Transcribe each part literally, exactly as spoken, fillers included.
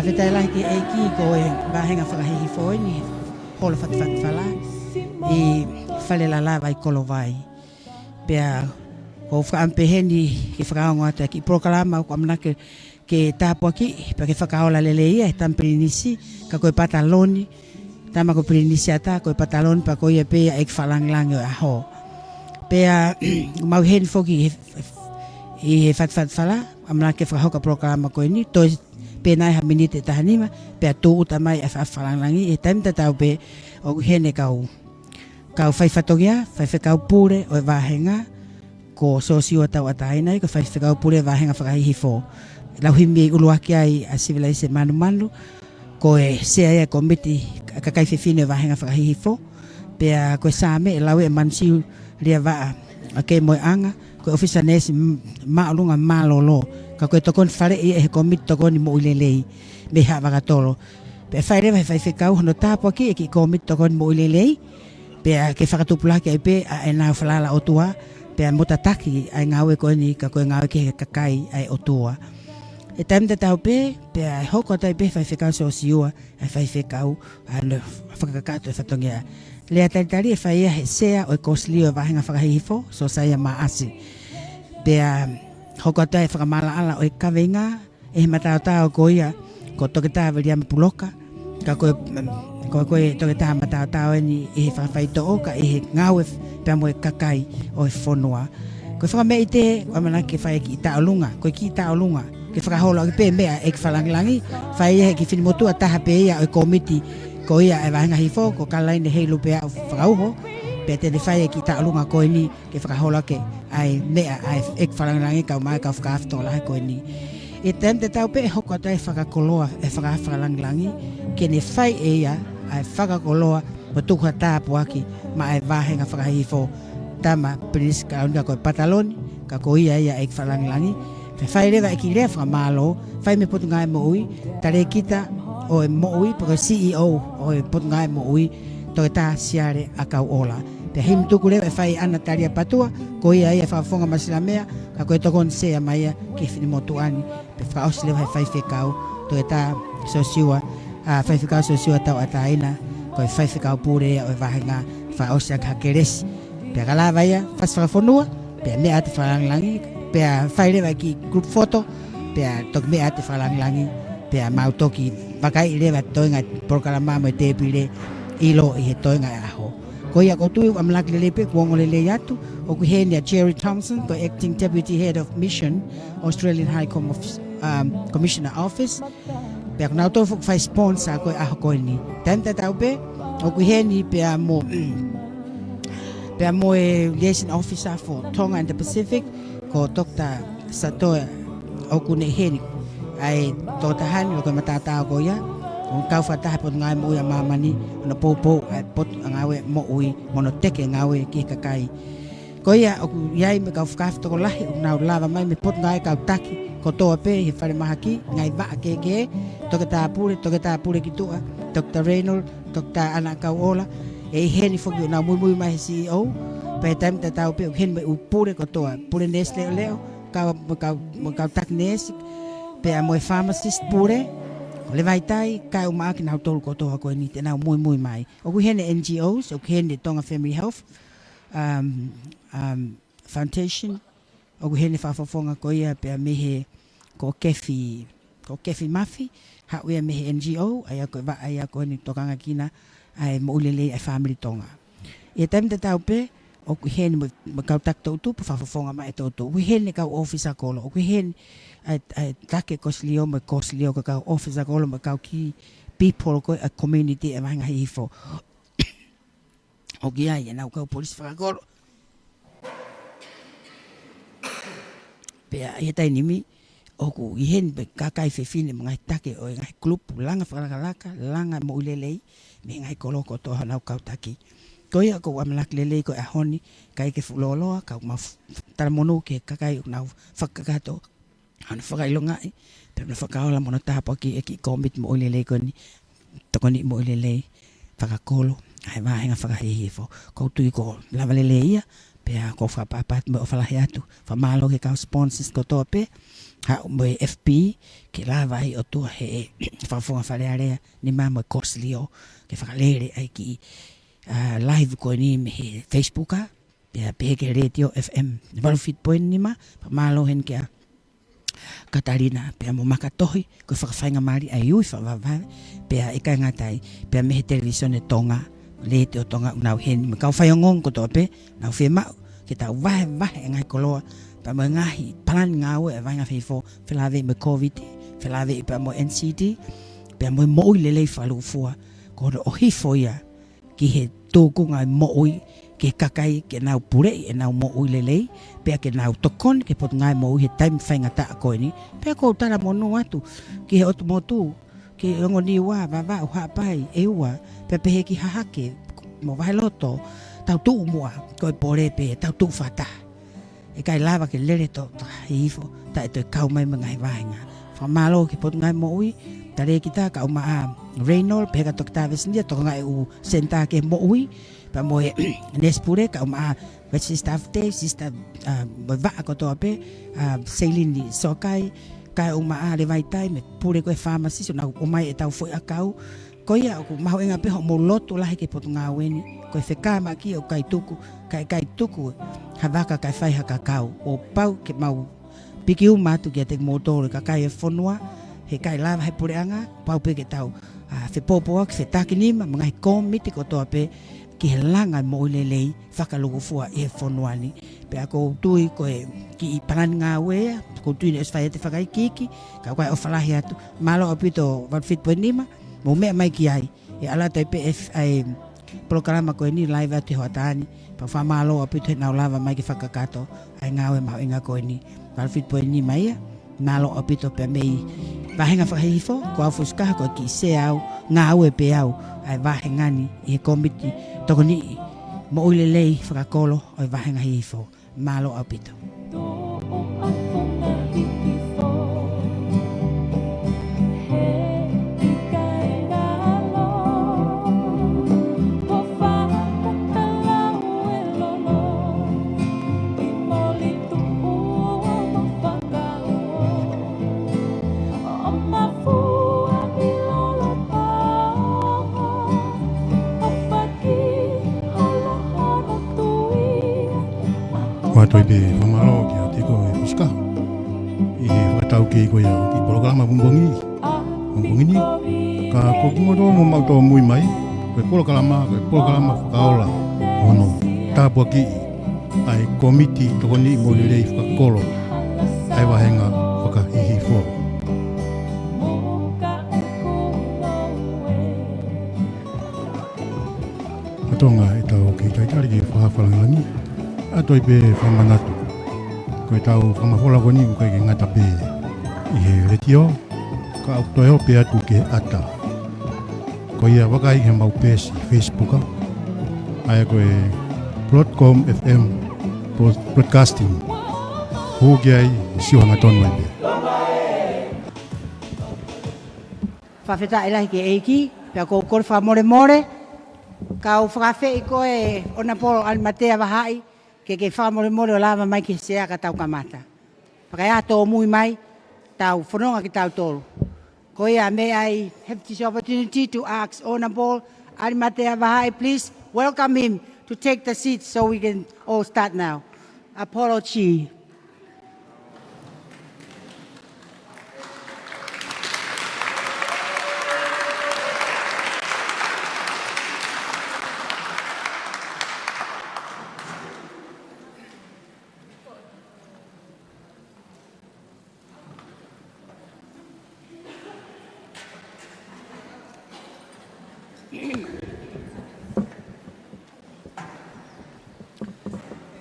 Fakafetaʻi lahi ki he ʻEiki ko e vāhenga fakahihifo eni, holo Fatifatafala ʻi Falelala, Vaikolovai. Pea ʻoku ou fakaʻamu pē heni ke fakaongo atu ʻa e kiʻi polokalama ʻoku ʻamanaki ke tāpuakiʻi, pea ke fakaola lelei ia ʻe he tama pilinisi, ka ko e pataloni, tama ko e pilinisiata, ko e pataloni pea ko ia pē ia ʻEiki Fakalāngilangi ʻo e ʻaho. Pea ʻoku mau ʻi heni foki ʻi he, ʻi he Fatifatafala, ʻamanaki ke fakahoko ʻa e polokalama ko eni, toe pē nai ha miniti ʻe taha nima, pea tūʻuta mai ʻa e fa-, fakalāngilangi, ʻi he taimi tatau pē ʻoku ʻi heni e kau, kau faifatongia, faifekau pule ʻo e vāhenga, ko Siosiua Tauʻatāina, ko e faifekau pule vāhenga fakahihifo. Lau himi ʻuluaki ai ʻa Sivilaise Manumanu, ko e sea ia e kōmiti kakai fefine vāhenga fakahihifo. Pea ko e saame ʻe lau ʻe Manusiu Liavaʻa ʻAkemoeʻanga, ko e ʻōfisa neesi m-, māʻolunga mālōlō. Ka ko e tokoni faleʻi ia ʻe he kōmiti tokoni moʻui lelei mei Haʻavakatolo. Pea fai leva ʻe he faifekau hono tāpuakiʻi e kiʻi kōmiti tokoni moʻui lelei, pea ke fakatupulaki ai pē ʻa ʻenau falala ʻOtua, pea mo tataki ʻa e ngāue ko eni ka ko e ngāue ki he kakai ʻa e ʻOtua. ʻI he taimi tatau pē, pea ʻe hoko atu ai pē ʻe he faifekau Siosiua ʻa e faifekau ʻa hono fakakakato e fatongia. Lea talitali ʻe fai ia ʻe he sea ʻo e Kōsilio ʻo e Vāhenga Fakahihifo, Siosaia Maʻasi. Pea hoko atu ai e fakamaʻalaʻala ʻo e kaveinga, ʻe he mataotao ko ia ko Toketā Viliami Puloka, ka ko e, ko, ko e toketā mataotao eni ʻi he fakafaitoʻo ka ʻi he ngāue pea mo e kakai ʻo e fonua. Ko e fakameʻite ʻoku ʻamanaki ke fai e kiʻi taʻolunga, ko e kiʻi taʻolunga, ke fakaholo ʻaki pē meʻa ʻa e ʻEiki Fakalāngilangi, fai ia ʻe he kiʻi finimotuʻa taha pē ia ʻo e kōmiti ko ia ʻa e vāhenga hifo, ko Kalaine Heilupeau Fakauho, pea te ne fai e kiʻi taʻolunga ko eni, ke fakaholo ʻaki ʻa e meʻa ʻa e ʻEiki Fakalāngilangi kae ʻumaʻā e kau fakaafe tokolahi ko eni. ʻI he taimi tatau pē ʻe hoko atu ai e fakakoloa ʻa e fakaafe fakalāngilangi, ke ne fai ʻe ia ʻa e fakakoloa mo tuku ha tāpuaki maʻa e vāhenga fakahihifo, tama pilinisi kalauni ka ko e pataloni, ka ko ia ia ʻa e ʻEiki Fakalāngilangi. Pea fai leva e kiʻi lea fakamālō, fai mei he Potungāue Moʻui, talēkita ʻo e moʻui, pe ko e C E O ʻo e Potungāue Moʻui, Toketā Siale ʻAkauʻola. Pea himi tuku leva ʻe Faiʻana Taliapatua, ko ia ia e fakafofonga masilamea, ka ko e tokoni sea mai ia ki he finimotuʻa ni, pea fakaʻosi leva ʻe he faifekau, Toketā Siosiua, ʻa, faifekau Siosiua Tauʻatāina, ko e faifekau pule ia ʻo e vāhenga, fakaʻosi ʻaki ha kelesi. Pea ka lava ia, fasi fakafonua, pea meʻa atu e fakalāngilangi, pea fai leva e kiʻi group photo, pea toki meʻa atu e fakalāngilangi, pea mau toki vakaiʻi leva e toenga e polokalama mo e tēpile ʻiloa ʻi he toenga e ʻaho. Ko ia ʻoku ou tui ʻoku ʻamanaki lelei pē kuo ongo lelei atu, ʻoku ʻi heni ʻa Jerry Thompson, ko e Acting Deputy Head of Mission, Australian High Com-, um, Commissioner Office, pea ko nautolu foki ʻoku fai sponsor ko e ʻaho ko eni. Taimi tatau pē, ʻoku ʻi heni pea mo, pea mo e Liaison Officer for Tonga and the Pacific, ko Doctor Satoe, ʻoku ne ʻi heni. ʻA e tokotaha ni, ko e mataotao ko ia, ʻoku kau fakataha Potungāue Moʻui ʻa Māmani, ʻo na poupou ʻa e Potungāue Moʻui, mo hono teke ngāue ki he kakai. Ko ia ʻoku ʻi ai mo e kau fakaafe tokolahi ʻoku nau lava mai mei he Potungāue, kau taki kotoa pē ʻi he falemahaki, ngaahi vaʻa kehekehe, Toketā Pule, Toketā Pule ki tuʻa, Doctor Raynold, Doctor ʻAna ʻAkauʻola, ʻe ʻi heni foki ʻoku nau muimui mai he C E O, pea ʻi he taimi tatau pē ʻoku ʻi heni mo e ʻū pule kotoa, pule neesi leʻoleʻo, kau, mo e kau, mo e kau taki neesi, pea mo e pharmacist pule, ʻo Levaitai, kae ʻumaʻā kinautolu kotoa ko eni te nau muimui mai. ʻOku ʻi heni e N G Os, ʻoku ʻi heni e Tonga Family Health, um, um, Foundation, ʻoku ʻi heni e fakafofonga ko ia pea mei he, ko Kefi, ko Kefi Mafi, haʻu ia mei he N G O, ʻa ia ko e vaʻa ia ko eni tokanga ki he, ʻa e moʻui lelei ʻa e fāmili Tonga. ʻI he taimi tatau pē, ʻoku ʻi heni mo, mo e kau taki toʻutupu, fakafofonga mai e toʻutupu. ʻOku ʻi heni e kau ʻōfisa kolo, ʻoku ʻi heni ʻa e, ʻa e taki e Kōsilio mo e Kōsilio, ko e kau ʻōfisa kolo mo e kau key people ko e ʻa e community ʻa e Vāhenga Hihifo. ʻOku ʻi ai ʻenau kau polisi fakakolo. Pea ʻi he taimi ni, ʻoku ʻi heni pē kakai fefine mo e ngaahi taki ʻo e ngaahi kulupu langa fakalakalaka, langa moʻui lelei, mei he ngaahi kolo kotoa honau kau taki. Ko ia ʻoku ou ʻamanaki lelei ko e ʻaho ni, ʻikai ke fuʻu lōloa, ka ʻoku mau f-, talamonū ki he kakai ʻoku nau fakakakato hono fakaʻilongaʻi, pea mo hono fakaola mo hono tāpuakiʻi e kiʻi kōmiti moʻui lelei ko eni, tokoni moʻui lelei fakakolo ʻa e Vāhenga Fakahihifo. ʻOku ou tui kuo lava lelei ia, pea ʻoku ou fakaʻapaʻapa atu mo ʻofa lahi atu, fakamālō ki he kau sponsors kotoa pē, haʻu mo e F B, ke lava ai ʻo tuʻu he fakafofonga Fale Alea nima mo e Courts Leo, ke fakalele ai ki, ʻa, live ko eni mei he Facebook, ʻa, pea pehē ki he Letiō F M valu fitu poini nima, fakamālō heni kia Katalina, pea mo Makatohi, ko e fakafaingamālie ʻa e ui fakavavevave, pea ʻikai ngata ai, pea mei he Televīsone Tonga, Letiō Tonga, ʻoku nau ʻi heni, mo e kau faiongoongo kotoa pē, nau fiemaʻu ke tau vahevahe e ngaahi koloa, pea mo e ngaahi palani ngāue ʻa e vahenga fefo, felāveʻi mo e Kōviti, felāveʻi pea mo e N C D, pea mo e moʻui lelei fakalūkufua, ko hono ʻohifo ia ki he tūkunga ʻo e moʻui, ki he kakai ke nau puleʻi ʻenau moʻui lelei, pea ke nau tokoni ki he Potungāue Moʻui he taimi faingataʻa ko eni, pea ʻoku ou talamonū atu ki he ʻOtu Motu, ki he ongo Niua, Vavaʻu, Haʻapai, ʻEua, pea pehē ki Hahake, mo Vaheloto, tau tuʻu muʻa, ko e pole pē, tau tuʻu fakataha. ʻIkai lava ke lele tokotaha hifo, taʻe toe kau mai mo e ngaahi vāhenga. Fakamālō ki he Potungāue Moʻui, Talēkita, kae ʻumaʻā Reynold, pehē kia Toketā Vesenia, tokangaʻi e ʻū senitā ki he moʻui, pea mo e neesi pule, kae ʻumaʻā Registrar of Death, Sister, ʻa, mo e vaʻa kotoa pē, ʻa, Seilini Sokai, kae ʻumaʻā Levaitai, mo e pule ko ē ʻa e pharmacist, ʻo nau ʻomai ʻetau foʻi ʻakau, ko ia ʻoku mahuʻinga pē hoʻomou lotu lahi ki he Potungāue ni, ko e fekāmaki ʻoku ʻikai tuku, kae ʻikai tuku ha vaka kae fai ha kakau, ʻo pau ke mau pikiuma atu kiate kimoutolu e kakai e fonua, heʻikai lava he puleʻanga, pau pē ke tau, ʻa, fepōpōaki, fetakinima, mo e ngaahi kōmiti kotoa pē, ki he langa e moʻui lelei, fakalūkufua ʻi he fonua ni. Pea ʻoku ou tui ko e kiʻi palani ngāue ia, ʻoku ou tui naʻe ʻosi fai atu e fakaikiiki, ka ʻoku ʻi ai e ʻofa lahi atu, mālō ʻaupito valu fitu poini nima, mou meʻa mai ki ai, ʻe ʻalu atu ai pē ʻa e polokalama ko eni live atu he hoʻatā ni, pea fakamālō ʻaupito heʻenau lava mai ke fakakakato ʻa e ngāue mahuʻinga ko eni, valu fitu poini nima ia, mālō ʻaupito pea mei he vāhenga fakahihifo, ko au Fusikaha ko e kiʻi sea au, ngāue pē au, ʻa e vāhenga ni ʻi he kōmiti tokoniʻi moʻui lelei fakakolo ʻo e vāhenga hihifo. Mālō ʻaupito. ʻOatu ai pē fakamālō kiate koe Fusikaha ʻi he fakataukei ko ia ʻo e kiʻi polokalama pongipongi, pongipongi ni. Ka ko kimoutolu ʻoku mou tōmui mai, ko e polokalama, ko e polokalama Fakaola, ʻoku tāpuakiʻi ʻa e kōmiti tokoniʻi moʻui lelei fakakolo ʻa e vāhenga fakahihifo. Ka tonga ʻetau kei talitali ki he Fakahā Fakalangilangi, ʻoatu ai pē fakamanatu, ko ʻetau fakamafola ko eni ʻoku ʻikai ke ngata pē ʻi he letiō, ka ʻoku toe ope atu ki he ʻata. Ko ia vakai he mau peesi Facebook, ʻa ia ko e Broadcom F M Broad-, Broadcasting. Hū ki ai, sio hangatonu ai pē. Fakafetaʻi lahi ki he ʻEiki, pea ʻoku ou kole fakamolemole, kau fakaafeʻi koe Honourable ʻAlimatea Vahaʻi, ke ke fakamolemole ʻo lava mai ki he sea ka tau kamata. Pea ka ʻi ai ha tōmui mai, tau fononga kitautolu. Ko ia, may I have this opportunity to ask Honourable ʻAlimatea Vahaʻi, please welcome him to take the seat so we can all start now. Apology.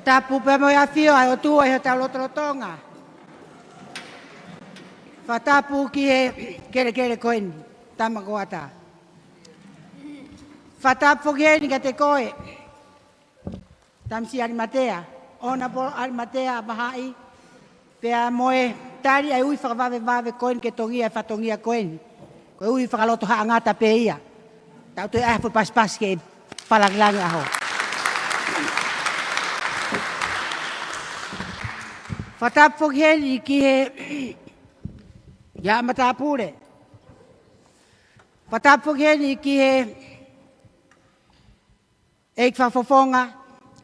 Tapu pea mo e ʻafio ʻa e ʻOtua ʻi hotau lotolotonga. Fakatapu ki he kelekele ko eni, tama ko ʻAta. Fakatapu foki heni kiate koe, Tamasiʻi ʻAlimatea, Honourable ʻAlimatea Vahaʻi, pea mo e tali ʻa e ui fakavavevave ko eni ke tongia e fatongia ko eni. Ko e ui fakaloto haʻangata pē ia. Tau toe ʻai ha foʻi pasipasi ke palangilangi ʻaho. Fakatapu foki heni ki he Ia matāpule. Fakatapu foki heni ki he ʻEiki Fakafofonga,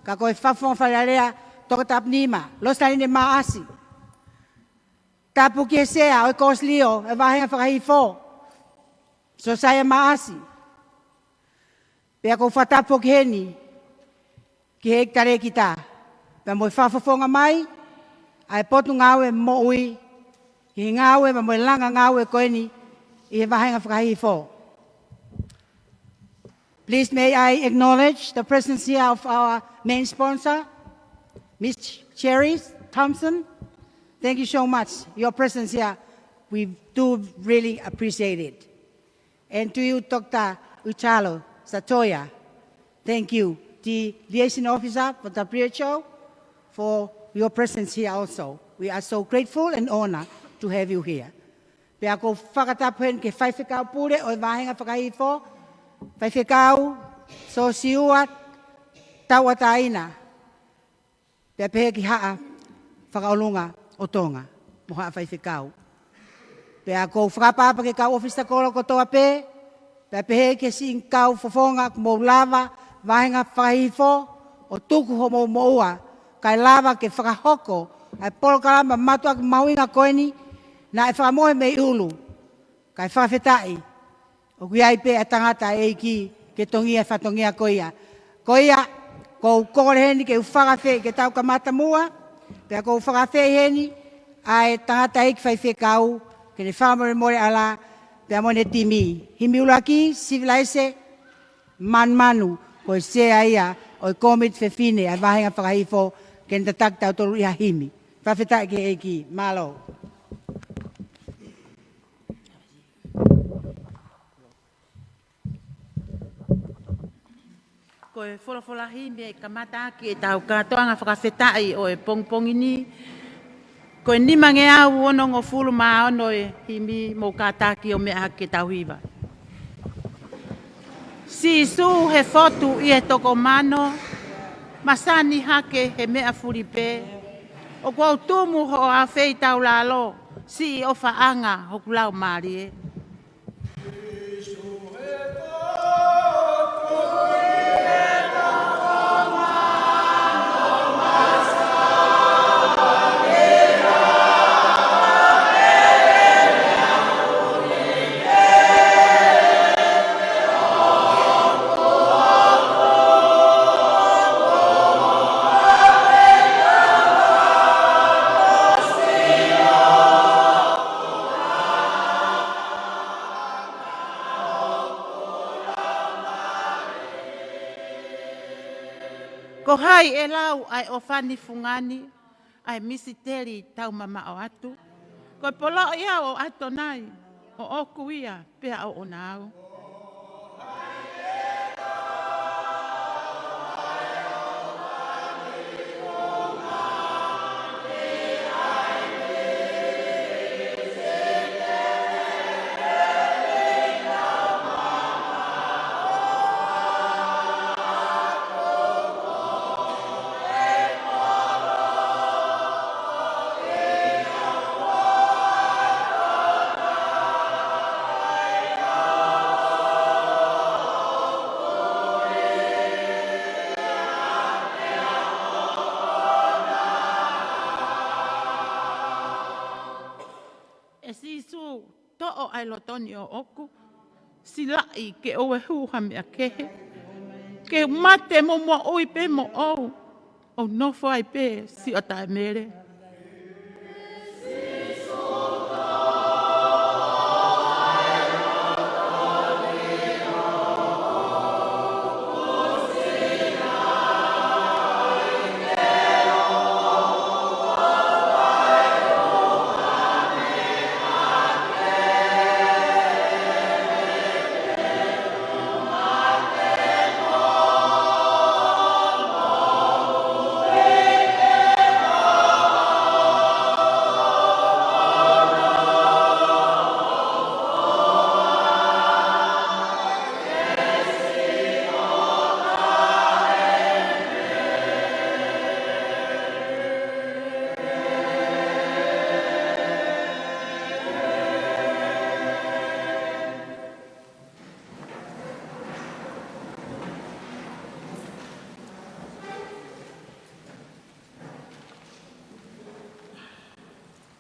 ka ko e Fakafofonga Fale Alea, Toketā Nima, Loselahine Maʻasi. Tapu ki he Sea ʻo e COSLIO, e Vāhenga Fakahihifo, Siosaia Maʻasi. Pea ʻoku ou fakatapu foki heni ki he ʻEiki Talēkita, pea mo e fakafofonga mai ʻa e Potungāue Moʻui ki he ngāue pea mo e langa ngāue ko eni ʻi he Vāhenga Fakahihifo. Please may I acknowledge the presence here of our main sponsor, Miss Ch-, Cherry Thompson. Thank you so much. Your presence here, we do really appreciate it. And to you, Doctor Uchalo Satoya, thank you. The liaison officer for W H O, for your presence here also. We are so grateful and honored to have you here. Pea ʻoku ou fakatapu heni ki he Faifekau Pule ʻo e Vāhenga Fakahihifo, Faifekau Sosiua Tauʻatāina. Pea pehē ki he Haʻa Fakaʻolunga ʻo Tonga, mo e Haʻa Faifekau. Pea ʻoku ou fakaʻapaʻapa ki he kau ʻōfisa kolo kotoa pē, pea pehē ki he siʻi kau fofonga ʻoku mou lava Vāhenga Fakahihifo ʻo tuku hoʻomou moʻua, kae lava ke fakahoko ʻa e polokalama mātuʻaki mahuʻinga ko eni naʻe fakamohe mei ʻulu. Kae fakafetaʻi, ʻoku ʻi ai pē ʻa e tangata ʻa e ʻEiki ke tongia e fatongia ko ia. Ko ia, ʻoku ou kole heni ke u fakaafeʻi ke tau kamata muʻa, pea ʻoku ou fakaafeʻi heni ʻa e tangataʻeiki faifekau ke ne fakamolemole ʻalā, pea mo ʻene timi. Himi ʻuluaki, Sivilaise Manumanu, ko e Sea ia ʻo e Kōmiti Fefine ʻa e Vāhenga Fakahihifo, ke ne tataki tautolu ʻi ha himi. Fakafetaʻi ki he ʻEiki, mālō. Ko e folofola himi ʻe kamata ʻaki ʻetau kātoanga fakafetaʻi ʻo e pongipongi ni. Ko e nimangeau onongofulu mā ono e himi, mou kātaki ʻo meʻa hake ke tau hiva. Sīsū he fotu ʻi he toko mano, masani hake he meʻa fuli pē, ʻoku ou tumu hoʻo afeitaulalo, siʻi ʻofaʻanga hoku laumālie. Ko hai ʻe lau ʻa e ʻofa ni fungani, ʻa e misiteli tau mamaʻo atu? Ko e poloʻi au ʻo ʻAtonai, ʻoʻoku ia pea ʻoʻona au. ʻE Sīsū, toʻo ʻa e loto ni ʻoʻoku, silaʻi ke ʻoua ʻe hū ha meʻa kehe. Ke mate mo moʻui pē moʻou, ʻo nofo ai pē siʻo taʻemele.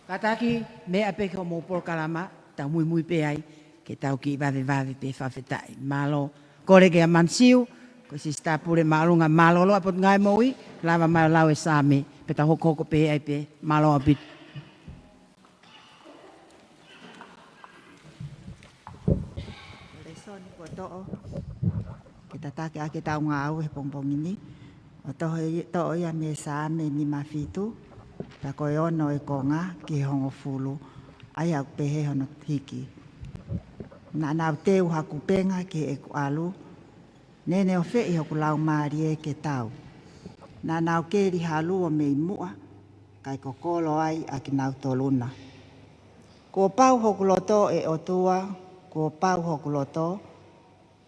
Kātaki, meʻa pē ki hoʻomou polokalama, tau muimui pē ai, ke tau kiʻi vavevave pē. Fakafetaʻi. Mālō. Kole kia Mansiu, ko e Sisitā Pule Māʻolunga, mālō ʻaupito ngaahi moʻui, lava mai ʻo lau e Saame, pea tau hokohoko pē ai pē. Mālō ʻaupito. Lēsoni kuo toʻo ke tataki ʻaki ʻetau ngāue he pongipongi ni, ʻoku toʻo ia mei he Saame nima fitu, pea ko e ono e konga ki he hongofulu, ʻa ia ʻoku pehē hono hiki. Naʻa nau teu ha kupenga ki heʻeku ʻalu, neʻe ne ofeʻi hoku laumālie ke tau. Naʻa nau keli ha luo mei muʻa, kae kokolo ai ʻa kinautolu na. Kuo pau hoku loto, ʻe ʻOtua, kuo pau hoku loto,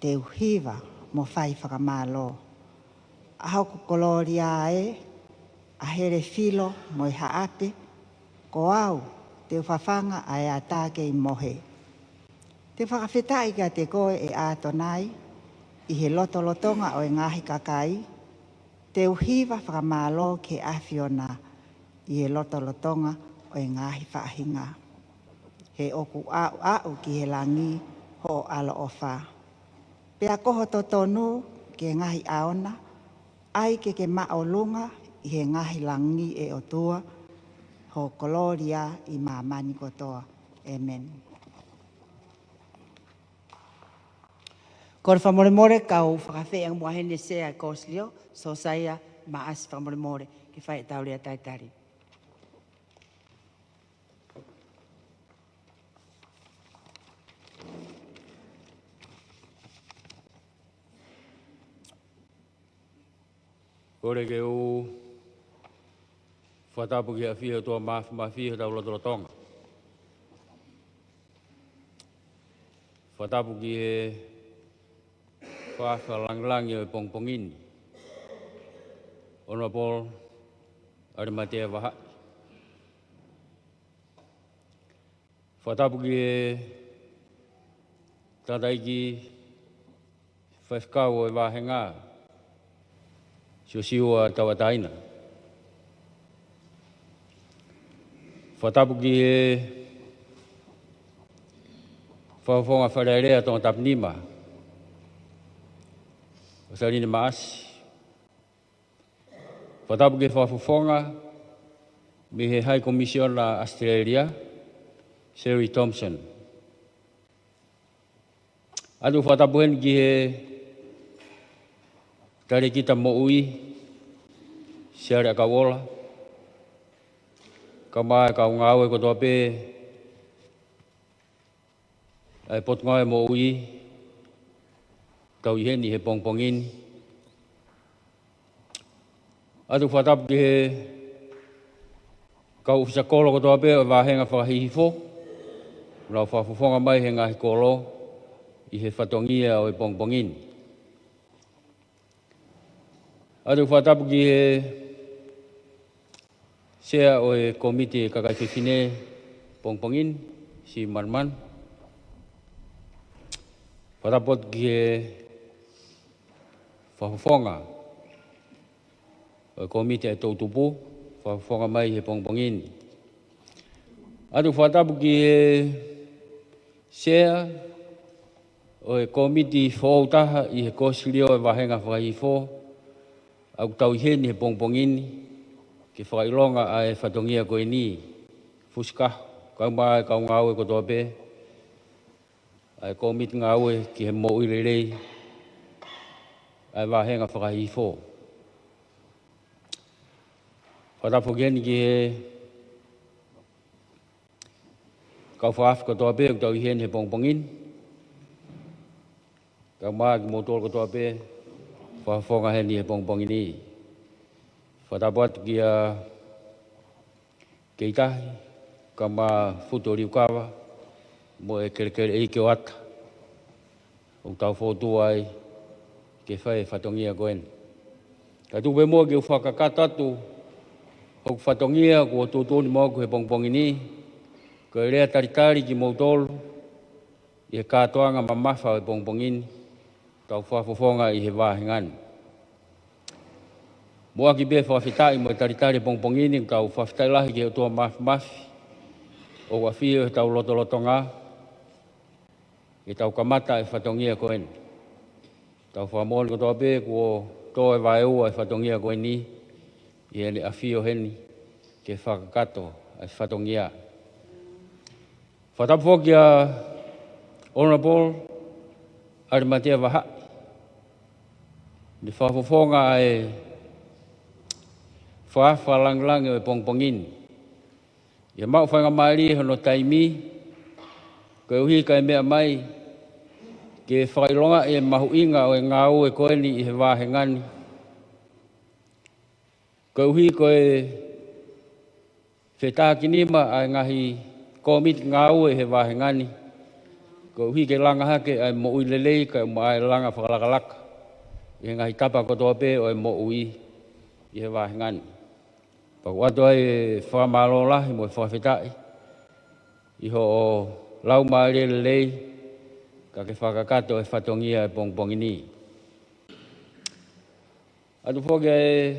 te u hiva mo fai fakamālō. ʻA hoku kolōlia ē, ʻa Helefilo mo e Haʻape, ko au, te u fafanga ʻa e ata kei mohe. Te u fakafetaʻi kiate koe, ʻe ʻAtonai, ʻi he lotolotonga ʻo e ngaahi kakai, te u hiva fakamālō ki he ʻAfiona ʻi he lotolotonga ʻo e ngaahi faʻahinga. He ʻoku aʻuaʻu ki he langi hoʻo ʻaloʻofa, pea ko ho totonu ki he ngaahi ʻao na, ʻai ke ke māʻolunga ʻi he ngaahi langi, ʻe ʻOtua, ho kolōlia ʻi māmani kotoa. ʻĒmeni. Kole fakamolemole, kau fakafeʻiloaki muʻa heni e Sea e Kōsilio, Sōsaia Maʻasi, fakamolemole, ke fai ʻetau lea talitali. Kole ke u fakatapu ki he ʻafio ʻo e ʻOtua Māfimafi ʻi hotau lotolotonga. Fakatapu ki he fakalāngilangi ʻo e pongipongi ni, Honourable ʻAlimatea Vahaʻi. Fakatapu ki he tangataʻeiki faifekau ʻo e vāhenga, Siosiua Tauʻatāina. Fakatapu ki he fakafofonga Fale Alea Tongatapu Nima, ʻo Saline Maʻasi. Fakatapu ki he fakafofonga mei he High Commissioner ʻa ʻAositelēlia, Sherry Thompson. ʻOatu e fakatapu heni ki he Talēkita Moʻui, Siale ʻAkauʻola, kae ʻumaʻā e kau ngāue kotoa pē ʻa e Potungāue Moʻui, kau ʻi heni he pongipongi ni. ʻOatu e fakatapu ki he kau ʻōfisa kolo kotoa pē ʻo e vāhenga fakahihifo, ʻoku nau fakafofonga mai he ngaahi kolo ʻi he fatongia ʻo e pongipongi ni. ʻOatu e fakatapu ki he Sea ʻo e Kōmiti Kakai Fefine pongipongi ni, Siʻi Manumanu. Fakatapu atu ki he fakafofonga ʻo e Kōmiti ʻa e Toʻutupu, fakafofonga mai he pongipongi ni. ʻOatu e fakatapu ki he Sea ʻo e Kōmiti foʻou taha ʻi he Kōsilio ʻo e vāhenga fakahihifo, ʻoku tau ʻi heni he pongipongi ni ke fakaʻilonga ʻa e fatongia ko eni. Fusikaho, kae ʻumaʻā e kau ngāue kotoa pē ʻa e Kōmiti Ngāue ki he Moʻui Lelei ʻa e vāhenga fakahihifo. Fakatapu foki heni ki he kau fakaafe kotoa pē ʻoku tau ʻi heni he pongipongi ni, kae ʻumaʻā kimoutolu kotoa pē fakafofonga heni he pongipongi ni. Fakatapu atu kia Keitahi, kae ʻumaʻā Futu ʻo Liukava, mo e kelekele ʻeiki ʻo ʻAta, ʻoku tau fōtua ai ke fai e fatongia ko eni. Kae tuku pē muʻa ke u fakakakato atu hoku fatongia kuo tuʻutuʻuni maʻaku he pongipongi ni, ko e lea talitali kimoutolu ʻi he kātoanga mamafa ʻo e pongipongi ni, tau fakafofonga ʻi he vāhenga ni. Muʻaki pē fakafetaʻi mo e talitali he pongipongi ni, tau fakafetaʻi lahi ki he ʻOtua Māfimafi, ʻoku ʻafio ʻi hotau lotolotonga ke tau kamata e fatongia ko eni. Tau fakamoʻoni kotoa pē kuo tō e vaeua e fatongia ko eni ʻi heʻene ʻafio heni ke fakakakato e fatongia. Fakatapu foki kia Honourable ʻAlimatea Vahaʻi, ne fakafofonga ʻa e fakaʻaho fakalāngilangi ʻo e pongipongi ni. ʻI he maʻu faingamālie hono taimi, koeʻuhi kae meʻa mai ke fakaʻilongaʻi e mahuʻinga ʻo e ngāue ko eni ʻi he vāhenga ni. Koeʻuhi ko e fetakinima ʻa e ngaahi kōmiti ngāue he vāhenga ni, koeʻuhi ke langa hake ʻa e moʻui lelei kae ʻumaʻā e langa fakalakalaka ʻi he ngaahi tapa kotoa pē ʻo e moʻui ʻi he vāhenga ni. Pea ʻoku ʻoatu ai e fakamālō lahi mo e fakafetaʻi ʻi hoʻo laumālie lelei, ka ke fakakakato e fatongia e pongipongi ni. ʻOatu foki e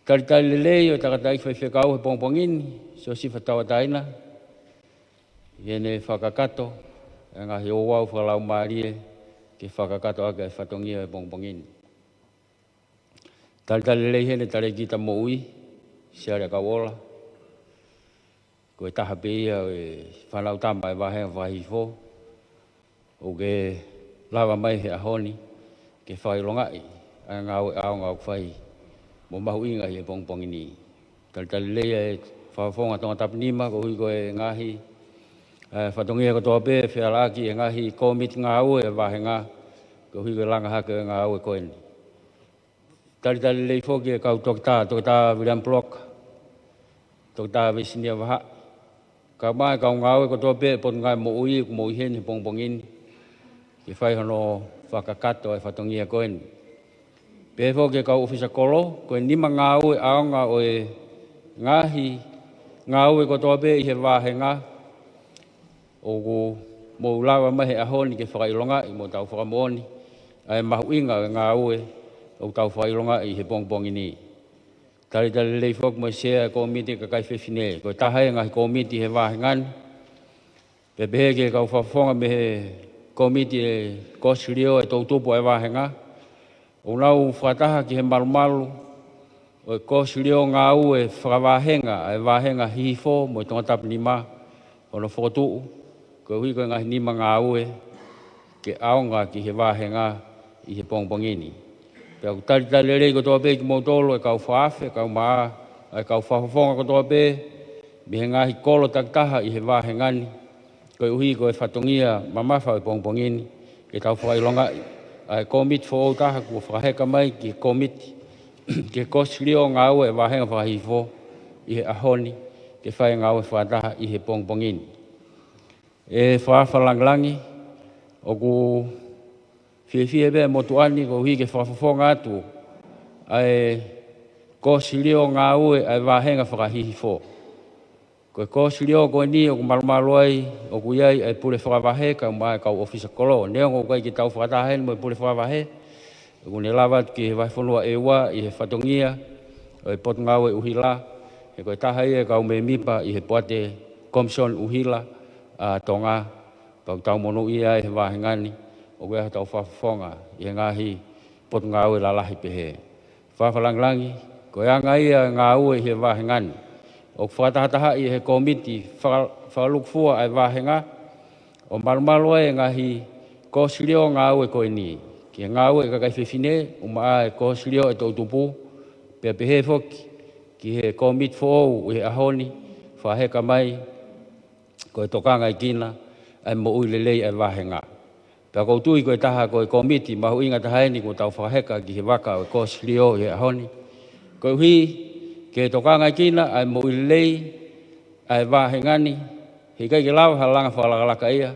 talitali lelei ʻo e tangataʻeiki faifekau he pongipongi ni, Siosifa Tauʻatāina, ʻi heʻene fakakakato e ngaahi ouau fakalaumālie ke fakakakato ʻaki e fatongia e pongipongi ni. Talitali lelei heni Talēkita Moʻui, Sea Leakauola, ko e taha pē ia ʻo e fānau tama e vāhenga fakahihifo, ʻoku ke lava mai he ʻaho ni ke fakaʻilongaʻi ʻa e ngāue ʻaonga ʻoku fai mo mahuʻinga ʻi he pongipongi ni. Talitali lelei e fakafofonga Tongatapu nima, koeʻuhi ko e ngaahi, ʻa e fatongia kotoa pē, fealaʻaki e ngaahi kōmiti ngāue e vāhenga, koeʻuhi ko e langa hake e ngāue ko eni. Talitali lelei foki e kau toketā, Toketā Viliami Puloka, Toketā Vesinia Vahaʻi, kae ʻumaʻā e kau ngāue kotoa pē e Potungāue Moʻui ʻoku mou ʻi heni he pongipongi ni, ke fai hono fakakakato e fatongia ko eni. Pehē foki e kau ʻōfisa kolo, ko e nima ngāue ʻaonga ʻo e ngaahi ngāue kotoa pē ʻi he vāhenga, ʻoku mou lava mai he ʻaho ni ke fakaʻilongaʻi mo tau fakamoʻoni ʻa e mahuʻinga ʻo e ngāue ʻoku tau fakaʻilongaʻi he pongipongi ni. Talitali lelei foki mo e Sea e Kōmiti Kakai Fefine, ko e taha e ngaahi kōmiti he vāhenga ni. Pea pehē ki he kau fakafofonga mei he Kōmiti e Kōsilio e Toʻutupu ʻa e vāhenga, ʻoku nau fakataha ki he malumalu ʻo e kōsilio ngāue fakavāhenga ʻa e vāhenga Hihifo mo e Tongatapu nima, hono fokotuʻu, koeʻuhi ko e ngaahi nima ngāue ke ʻaonga ki he vāhenga ʻi he pongipongi ni. Pea ʻoku talitali lelei kotoa pē kimoutolu e kau fakaafe, kae ʻumaʻā e kau fakafofonga kotoa pē mei he ngaahi kolo takitaha ʻi he vāhenga ni, koeʻuhi ko e fatongia mamafa ʻo e pongipongi ni, ke tau fakaʻilongaʻi ʻa e kōmiti foʻou taha kuo fakaheka mai ki he kōmiti, ki he kōsilio ngāue e vāhenga fakahihifo ʻi he ʻaho ni, ke fai ngāue fakataha ʻi he pongipongi ni. ʻE Fakaʻaho Fakalāngilangi, ʻoku fiefia pē e motuʻa ni koeʻuhi ke fakafofonga atu ʻa e kōsilio ngāue ʻa e vāhenga fakahihifo. Ko e kōsilio ko eni ʻoku malumalu ai, ʻoku ʻi ai e pule fakavahe kae ʻumaʻā e kau ʻōfisa kolo. Neongo ʻoku ʻikai ke tau fakataha heni mo e pule fakavahe, ʻoku ne lava atu ki he vahefonua ʻEua ʻi he fatongia ʻo e Potungāue ʻUhila, he ko e taha ia e kau mēmipa ʻi he poate Komisoni ʻUhila ʻa Tonga, pea ʻoku tau monūʻia ai he vāhenga ni, ʻoku ʻi ai hotau fakafofonga ʻi he ngaahi potungāue lalahi pehē. Fakaʻaho Fakalāngilangi, ko e anga ia e ngāue ʻi he vāhenga ni, ʻoku fakatahatahaʻi ʻe he kōmiti faka-, fakalukufua ʻa e vāhenga, ʻo malumalu ai e ngaahi kōsilio ngāue ko eni, ki he ngāue e kakai fefine, ʻumaʻā e kōsilio e toʻutupu, pea pehē foki ki he kōmiti foʻou ʻi he ʻaho ni, fakaheka mai ko e tokangaekina ʻa e moʻui lelei ʻa e vāhenga. Pea ʻoku ou tui ko e taha ko e kōmiti mahuʻinga taha eni kuo tau fakaheka ki he vaka ʻo e kōsilio ʻi he ʻaho ni, koeʻuhi ke tokangaekina ʻa e moʻui lelei ʻa e vāhenga ni, heʻikai ke lava ha langa fakalakalaka ia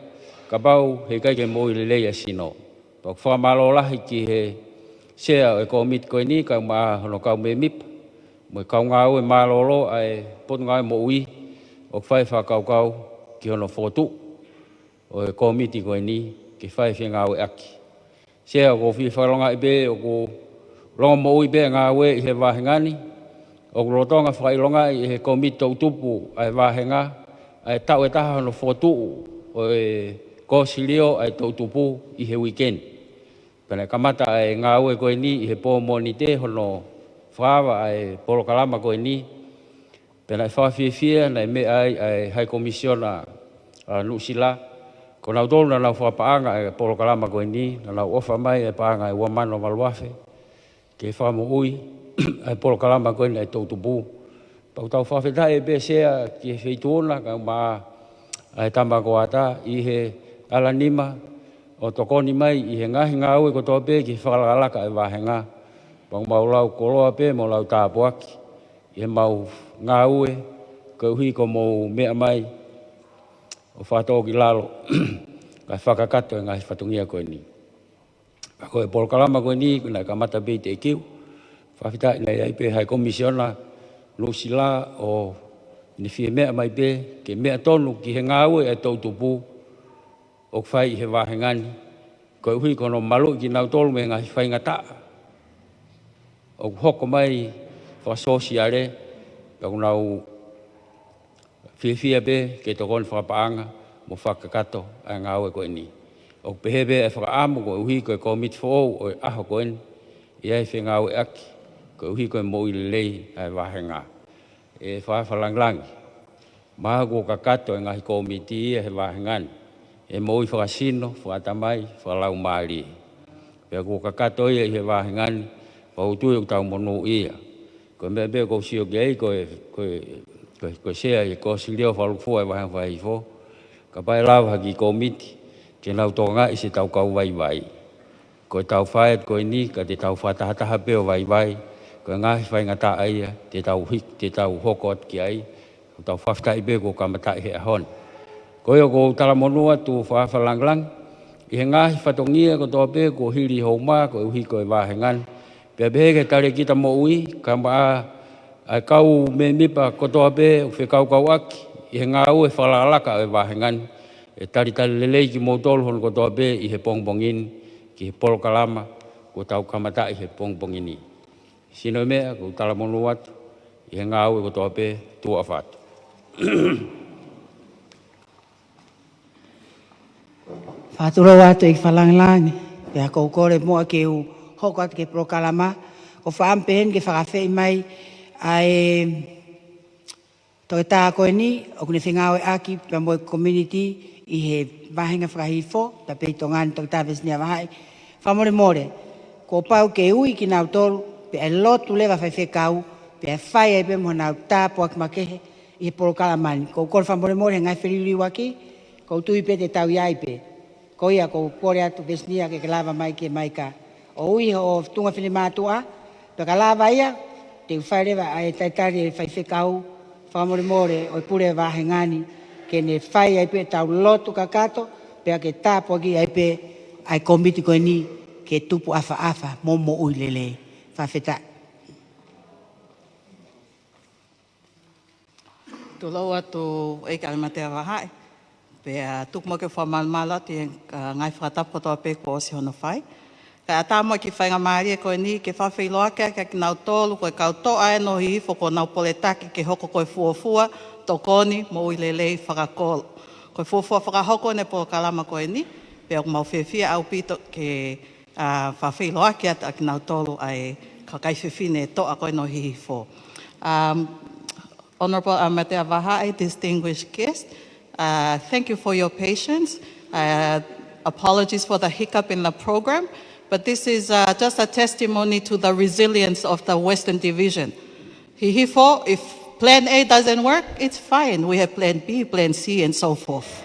kapau heʻikai ke moʻui lelei ʻa e sino. Pea ʻoku fakamālō lahi ki he Sea ʻo e kōmiti ko eni kae ʻumaʻā hono kau mēmipa, mo e kau ngāue mālōlō ʻa e Potungāue Moʻui, ʻoku fai fakakaukau ki hono fokotuʻu ʻo e kōmiti ko eni ke fai fengāueʻaki. Sea, ʻoku ou fie fakaʻilongaʻi pē ʻoku longomoʻui pē ngāue ʻi he vāhenga ni, ʻoku lolotonga fakaʻilongaʻi ʻe he kōmiti toʻutupu ʻa e vāhenga ʻa e taʻu ʻe taha hono fokotuʻu ʻo e kōsilio ʻa e toʻutupu ʻi he uike ni. Pea naʻe kamata ʻa e ngāue ko eni ʻi he pō Mōnite hono fakaava ʻa e polokalama ko eni. Pea naʻe fakafiefia, naʻe meʻa ai ʻa e High Commissioner ʻa Nuʻusila, ko nautolu naʻa nau fakapaʻanga ʻa e polokalama ko eni, naʻa nau ʻofa mai ʻa e paʻanga ʻe ua mano valu afe ke fakamoʻui ʻa e polokalama ko eni ʻa e toʻutupu. Pea ʻoku tau fakafetaʻi pē Sea ki he Feituʻuna kae ʻumaʻā ʻa e Tama ko Ata ʻi he ʻalanima ʻo tokoni mai ʻi he ngaahi ngāue kotoa pē ki he fakalakalaka ʻa e vāhenga. Pea ʻoku mau lau koloa pē mo lau tāpuaki ʻi heʻemau ngāue koeʻuhi ko hoʻomou meʻa mai ʻo fakatōkilalo kae fakakakato e ngaahi fatongia ko eni. Ka ko e polokalama ko eni, ko ʻene kamata pē ʻi he ʻekiu. Fakafetaʻi naʻe ʻi ai pē High Commissioner Nuʻusila ʻo ne fie meʻa mai pē, ke meʻa tonu ki he ngāue ʻa e toʻutupu ʻoku fai ʻi he vāhenga ni, koeʻuhi ko hono maluʻi kinautolu mei he ngaahi faingataʻa ʻoku hoko mai fakasōsiale, pea ʻoku nau fiefia pē ke tokoni fakapaʻanga mo fakakakato ʻa e ngāue ko eni. ʻOku pehē pē ʻa e fakaʻamu koeʻuhi ko e kōmiti foʻou ʻo e ʻaho ko eni, ʻe ʻi ai e fengāueʻaki koeʻuhi ko e moʻui lelei ʻa e vāhenga. ʻE Fakafalangilangi, mahalo kuo kakato e ngaahi kōmiti ia he vāhenga ni, ʻi he moʻui fakasino, fakaʻatamai, fakalaumālie. Pea kuo kakato ia ʻi he vāhenga ni, pea ʻoku ou tui ʻoku tau monūʻia. Ko e meʻa pē ʻoku ou sio ki ai, ko e, ko e, ko e, ko e Sea ʻi he kōsilio fakalūkufua ʻa e vāhenga fakahihifo, kapau ʻe lava ha kiʻi kōmiti ke nau tokangaʻi siʻetau kau vaivai. Ko ʻetau faʻē ko eni, ka te tau fakatahataha pē ʻo vaivai, ko e ngaahi faingataʻa ia te tau hik-, te tau hoko atu ki ai. ʻOku tau fakafetaʻi pē kuo kamataʻi he ʻaho ni. Ko ia ʻoku ou talamonū atu Fakafalangilangi ʻi he ngaahi fatongia kotoa pē kuo hili hoʻo mā koeʻuhi ko e vāhenga ni. Pea pehē ki he Talēkita Moʻui, kae ʻumaʻā ʻa e kau mēmipa kotoa pē ʻoku fekaukauʻaki ʻi he ngāue fakalakalaka ʻo e vāhenga ni. ʻE talitali lelei kimoutolu hono kotoa pē ʻi he pongipongi ni ki he polokalama kuo tau kamataʻi he pongipongi ni. Sino e meʻa, ʻoku ou talamonū atu ʻi he ngāue kotoa pē, tuʻa ʻofa atu. Fakatulou atu ʻEiki Fakalangilangi, pea ʻoku ou kole muʻa ke u hoko atu ki he polokalama, ko e fakaʻamu pē heni ke fakaafeʻi mai ʻa e toketā ko eni, ʻoku ne fengāueʻaki pea mo e community ʻi he vāhenga fakahihifo, pea pehē ʻi Tonga ni, Toketā Vesinia Vahaʻi. Fakamolemole, kuo pau ke ui kinautolu, pea ʻe lotu leva faifekau, pea fai ai pē mo honau tāpuaki makehe ʻi he polokalama ni. ʻOku ou kole fakamolemole he ngaahi feliliuaki, ʻoku ou tui pē te tau ʻi ai pē. Ko ia ʻoku ou kole atu Vesinia ke ke lava mai ke mai ka ʻo ui hoʻo tuʻunga finemātuʻa, pea ka lava ia, te u fai leva ʻa e talitali ʻe faifekau, fakamolemole ʻo e pule vāhenga ni, ke ne fai ai pē ʻetau lotu kakato, pea ke tāpuakiʻi ai pē ʻa e kōmiti ko eni ke tupu ʻafaʻafa mo moʻui lelei. Fakafetaʻi. Tulou atu ʻEiki ʻAlimatea Vahaʻi. Pea tuku muʻa ke u fakamalumalu atu ʻi he, ʻa, ngaahi fakatapu kotoa pē kuo ʻosi hono fai. Kae ʻatā muʻa e kiʻi faingamālie ko eni ke fakafeʻiloaki ʻaki kinautolu ko e kau toʻa eni ʻo Hihifo kuo nau poletaki ke hoko ko e fuofua tokoni moʻui lelei fakakolo. Ko e fuofua fakahoko eni e polokalama ko eni, pea ʻoku mau fiefia ʻaupito ke ʻa, fakafeʻiloaki atu ʻaki kinautolu ʻa e kakai fefine toʻa ko eni ʻo Hihifo. Um, Honorable ʻAlimatea Vahaʻi, distinguished guest, uh, thank you for your patience. Uh, apologies for the hiccup in the program, but this is, uh, just a testimony to the resilience of the Western Division. Hihifo, if plan A doesn't work, it's fine. We have plan B, plan C, and so forth.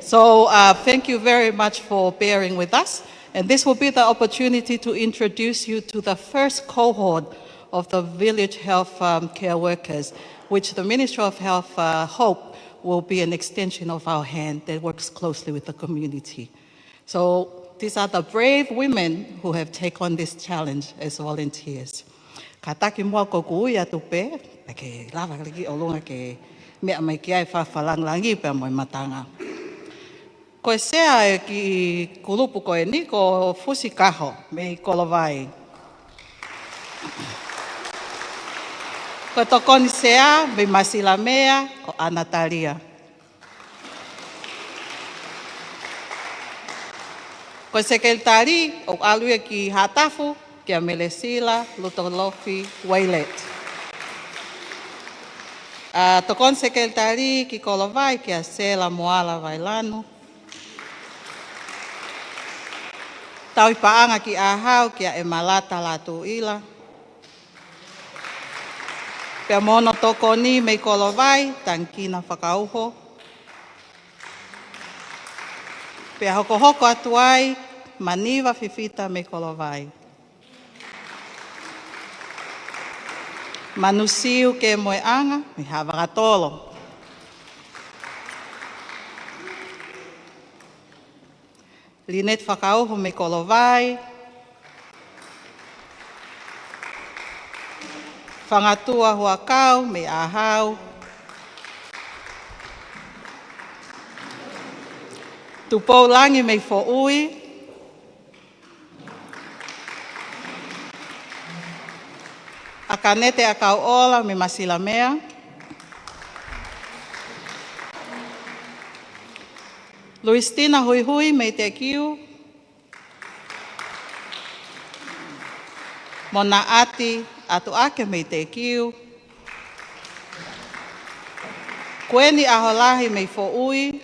So, uh, thank you very much for bearing with us. And this will be the opportunity to introduce you to the first cohort of the village health, um, care workers, which the Ministry of Health, uh, hope will be an extension of our hand that works closely with the community. So these are the brave women who have taken on this challenge as volunteers. Kātaki muʻa ʻoku ou ui atu pē, pea ke lava leva ki ʻolunga ke meʻa mai ki ai Fakafalangilangi pea mo e matanga. Ko e sea e kiʻi kulupu ko eni ko Fusikaho mei Kolovai. Ko e tokoni sea mei Masilamea ko ʻAnatalia. Ko e sekelitali ʻoku ʻalu ia ki Haʻatafu, kia Melesila Lutolofi Uailet. ʻA e tokoni sekelitali ki Kolovai, kia Sela Moala Vailanu. Tauhi paʻanga ki ʻAhau, kia ʻEmalata Lātūʻila. Pea mo hono tokoni mei Kolovai, Tangikina Fakauho. Pea hokohoko atu ai, Maniva Fifita mei Kolovai. Manusiu Kemoeʻanga mei Haʻavakatolo. Linet Fakauho mei Kolovai. Fangatua Huakau mei ʻAhau. Tupou Langi mei Foʻui. ʻAkanete ʻAkauʻola mei Masilamea. Luisitina Huihui mei Tekiu. Mo Naʻati ʻAtuʻake mei Tekiu. Kueni ʻAholahi mei Foʻui.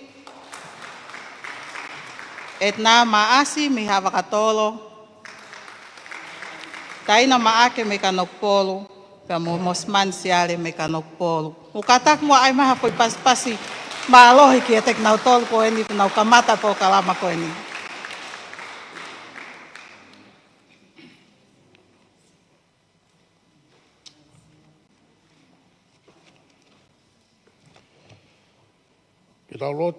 ʻEtena Maʻasi mei Haʻavakatolo. Taina Maʻake mei Kanokupolu. Pea mo Mosimani Siale mei Kanokupolu. ʻOku kātaki muʻa ʻai mai ha foʻi pasipasi mālohi kiate kinautolu ko eni, te nau kamata e polokalama ko eni. Ke tau lotu.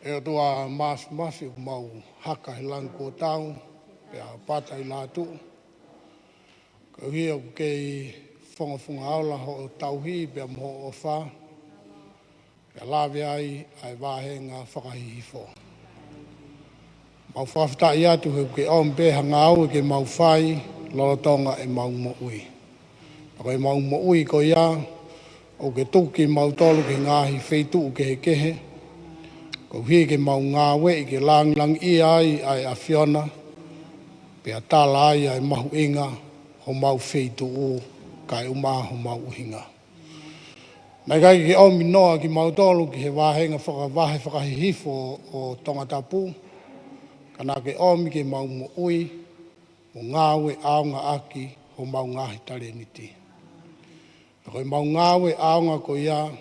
ʻE ʻOtua Māfimafi, ʻoku mau haka he langi kuo tau, pea pata ʻi lātuʻu. Koeʻuhi ʻoku kei fongofonga ola hoʻo tauhi pea mo hoʻo ʻofa, pea lave ai ʻa e vāhenga fakahihifo. Mau fakafetaʻi atu he ʻoku ke ʻomi pē ha ngāue ke mau fai lolotonga ʻemau moʻui. Pea ko ʻemau moʻui ko ia, ʻoku ke tuku kimautolu ki he ngaahi feituʻu kehekehe, koeʻuhi ke mau ngāueʻi ke langilangiʻia ai ʻa e ʻAfiona, pea tala ai ʻa e mahuʻinga homau feituʻu, kae ʻumaʻā homau ʻuhinga. Naʻe ʻikai ke ʻomi noa kimautolu ki he vāhenga fakavahe fakahihifo ʻo Tongatapu, ka naʻa ke ʻomi ke mau moʻui mo ngāue ʻaonga ʻaki homau ngaahi talēniti. Pea ko ʻemau ngāue ʻaonga ko ia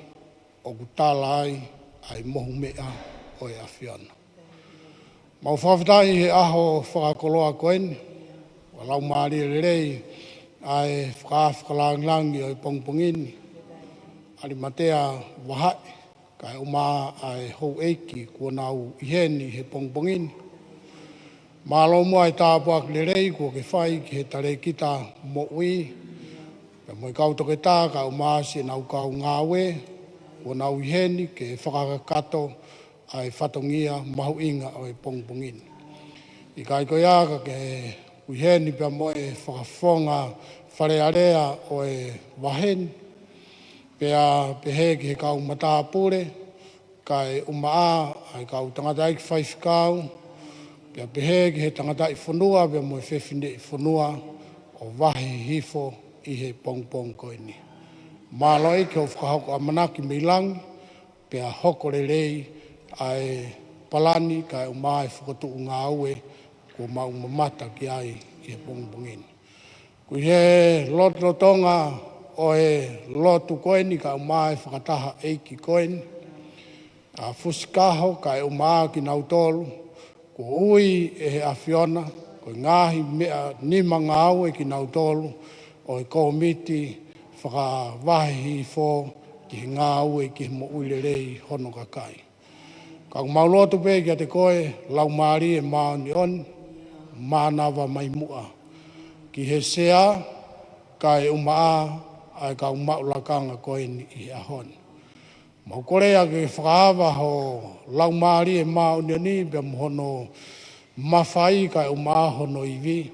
ʻoku tala ai ʻa e mohu meʻa ʻo e ʻAfiona. Mau fakafetaʻi he ʻaho fakakoloa ko eni, ʻa e laumālie lelei ʻa e faka-, fakalangilangi ʻo e pongipongi ni, ʻAlimatea Vahaʻi, kae ʻumaʻā ʻa e houʻeiki kuo nau ʻi heni he pongipongi ni. Mālō muʻa e tāpuaki lelei kuo ke fai ki he talēkita moʻui, pea mo e kau toketā kae ʻumaʻā siʻenau kau ngāue kuo nau ʻi heni ke fakakakato ʻa e fatongia mahuʻinga ʻo e pongipongi ni. ʻIkai ko ia ka ke ʻi heni pea mo e fakafofonga Fale Alea ʻo e vahe ni, pea pehē ki he kau matāpule, kae ʻumaʻā ʻa e kau tangataʻeiki faifekau, pea pehē ki he tangataʻi fonua pea mo e fefineʻi fonua ʻo vahe hifo ʻi he pongipongi ko eni. Mālō ʻEiki hoʻo fakahoko ʻamanaki mei langi, pea hoko lelei ʻa e palani kae ʻumaʻā e fokotuʻu ngāue kuo mau mamata ki ai ʻi he pongipongi ni. Koeʻuhi he lotolotonga ʻo e lotu ko eni kae ʻumaʻā e fakataha ʻeiki ko eni, ʻa Fusikaho kae ʻumaʻā kinautolu kuo ui ʻe he ʻAfiona, ko e ngaahi meʻa nima ngāue kinautolu ʻo e kōmiti fakavahe hifo ki he ngāue ki he moʻui lelei hono kakai. Ka ʻoku mau lotu pē kiate koe, Laumālie Māʻoniʻoni, mānava mai muʻa ki he sea, kae ʻumaʻā ʻa e kau maʻu lakanga ko eni ʻi he ʻaho ni. Mau kole ke fakaava ho Laumālie Māʻoniʻoni pea mo hono mafai kae ʻumaʻā hono ivi,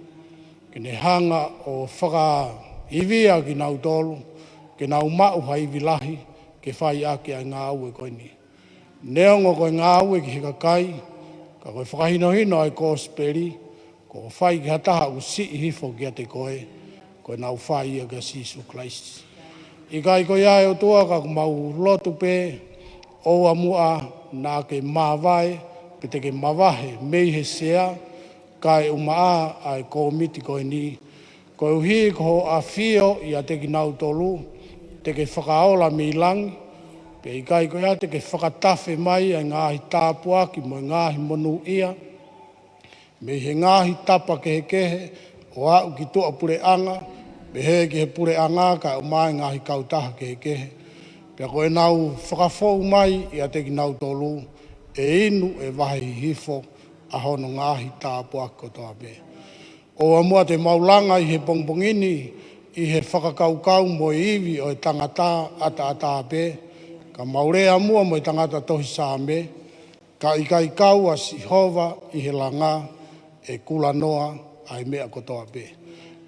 ke ne hanga ʻo fakaivia kinautolu, ke nau maʻu ha ivi lahi ke fai ʻaki ʻa e ngāue ko eni. Neongo ko e ngāue ki he kakai, Ka ko e fakahinohino ʻa e kosipeli, ko e fai ki ha taha ʻoku siʻi hifo kiate koe, ko ʻenau fai ia kia Sīsū Kalaisi. ʻIkai ko ia ʻe ʻOtua ka ʻoku mau lotu pē, ʻoua muʻa naʻa ke māvae, pe te ke mavahe, mei he sea, kae ʻumaʻā ʻa e kōmiti ko eni, koeʻuhi ko hoʻo ʻafio ʻiate kinautolu, te ke fakaola mei langi, pea ʻikai ko ia te ke fakatafe mai ʻa e ngaahi tāpuaki mo e ngaahi monūʻia, mei he ngaahi tapa kehekehe ʻo aʻu ki tuʻa puleʻanga, pehē ki he puleʻanga kae ʻumaʻā e ngaahi kautaha kehekehe. Pea ko ʻenau fakafou mai ʻiate kinautolu, ʻe inu ʻe vahe hihifo ʻa hono ngaahi tāpuaki kotoa pē. ʻOua muʻa te mau langa ʻi he pongipongi ni ʻi he fakakaukau mo e ivi ʻo e tangata ʻataʻatā pē, ka mau lea muʻa mo e tangata tohi Saame, ka ʻikai kau ʻa Sihova ʻi he langa, ʻe kulanoa ʻa e meʻa kotoa pē.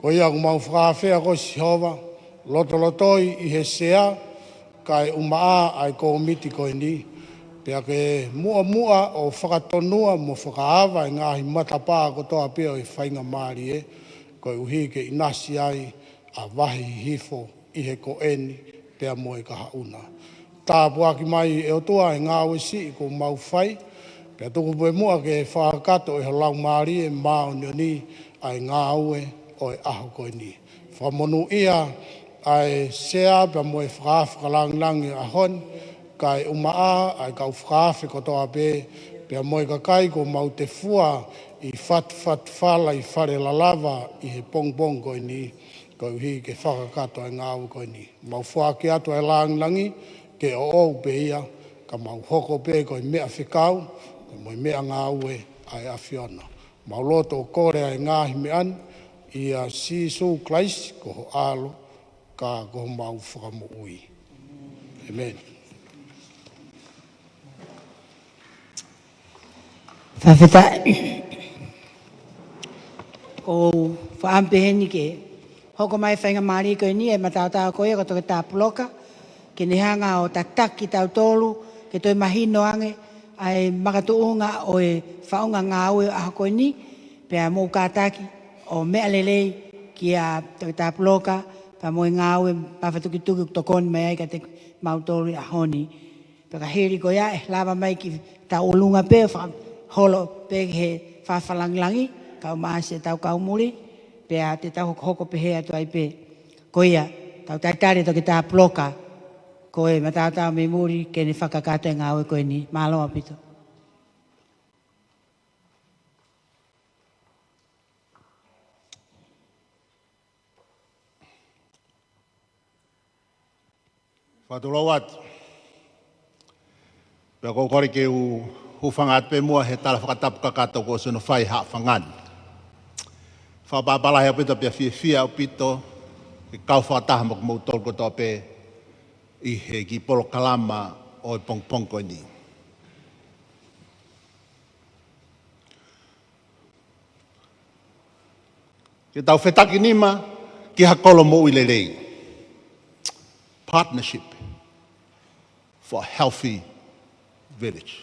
Ko ia ʻoku mau fakaafeʻi koe Sihova, lotolotoi ʻi he sea, kae ʻumaʻā ʻa e kōmiti ko eni, pea ke muʻomuʻa ʻo fakatonua mo fakaava e ngaahi matapā kotoa pē ʻo e faingamālie, koeʻuhi ke ʻinasi ai ʻa vahe hihifo ʻi he ko eni pea mo e kahaʻu na. Tāpuaki mai ʻe ʻOtua e ngāue siʻi kuo mau fai, pea tuku pē muʻa ke fakakakato ʻe ho Laumālie Māʻoniʻoni ʻa e ngāue ʻo e ʻaho ko eni. Fakamonūʻia ʻa e sea pea mo e fakaafe fakalangilangi ʻaho ni, kae ʻumaʻā ʻa e kau fakaafe kotoa pē, pea mo e kakai kuo mau tefua ʻi fatufatufala ʻi fale lalava ʻi he pongipongi ko eni, koeʻuhi ke fakakakato ʻa e ngāue ko eni. Mau foaki atu ʻa e langilangi ke ʻoʻou pē ia, ka mau hoko pē ko e meʻa fekau, mo e meʻa ngāue ʻa e ʻAfiona. Mau loto ʻo kole ʻa e ngaahi meʻa ni ʻia Sīsū Kalaisi ko ho ʻAlo, ka ko homau Fakamoʻui. ʻĒmeni. Fakafetaʻi. ʻOku ou fakaʻamu pē heni ke hoko mai e faingamālie ko eni ʻa e mataotao ko ia ko Toketā Puloka, ke ne hanga ʻo tataki kitautolu, ke toe mahino ange ʻa e makatuʻunga ʻo e faʻunga ngāue ʻo e ʻaho ko eni, pea mou kātaki ʻo meʻa lelei kia Toketā Puloka, pea mo e ngāue mafatukituki ʻoku tokoni mai ai kiate kimautolu ʻi he ʻaho ni. Pea ka hili ko ia ʻe lava mai ki tau ʻolunga pē, fakaholo pē ki he fakaafe fakalangilangi, kae ʻumaʻā siʻetau kau muli, pea te tau hokohoko pehē atu ai pē. Ko ia, tau talitali Toketā Puloka, ko e mataotao mei muli ke ne fakakakato e ngāue ko eni. Mālō ʻaupito. Fakatulou atu. Pea ʻoku ou kole ke u hūfanga atu pē muʻa he tala fakatapu kakato kuo ʻosi hono fai he efiafi ni. Fakapapau lahi ʻaupito pea fiefia ʻaupito ke kau fakataha mo kimoutolu kotoa pē ʻi he kiʻi polokalama ʻo e pongipongi ko eni. Ke tau fetakinima ki ha kolo moʻui lelei. Partnership for a healthy village.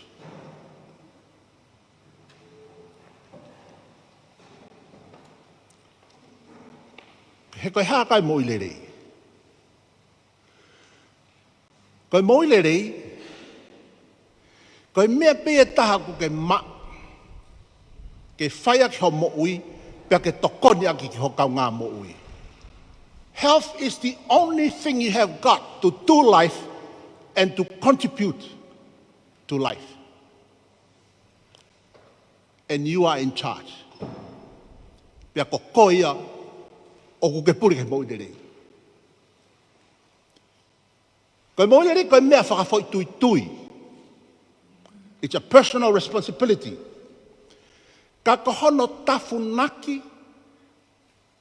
He ko e hā kai moʻui lelei? Ko e moʻui lelei, ko e meʻa pē ʻe taha ʻoku ke maʻu, ke fai ʻaki hoʻo moʻui, pea ke tokoni ʻaki ki ho kaungā moʻui. Health is the only thing you have got to do life and to contribute to life. And you are in charge. Pea ko koe ia ʻoku ke pule ki he moʻui lelei. Ko e moʻui lelei, ko e meʻa fakafoʻituitui. It's a personal responsibility. Ka ko hono tafunaki,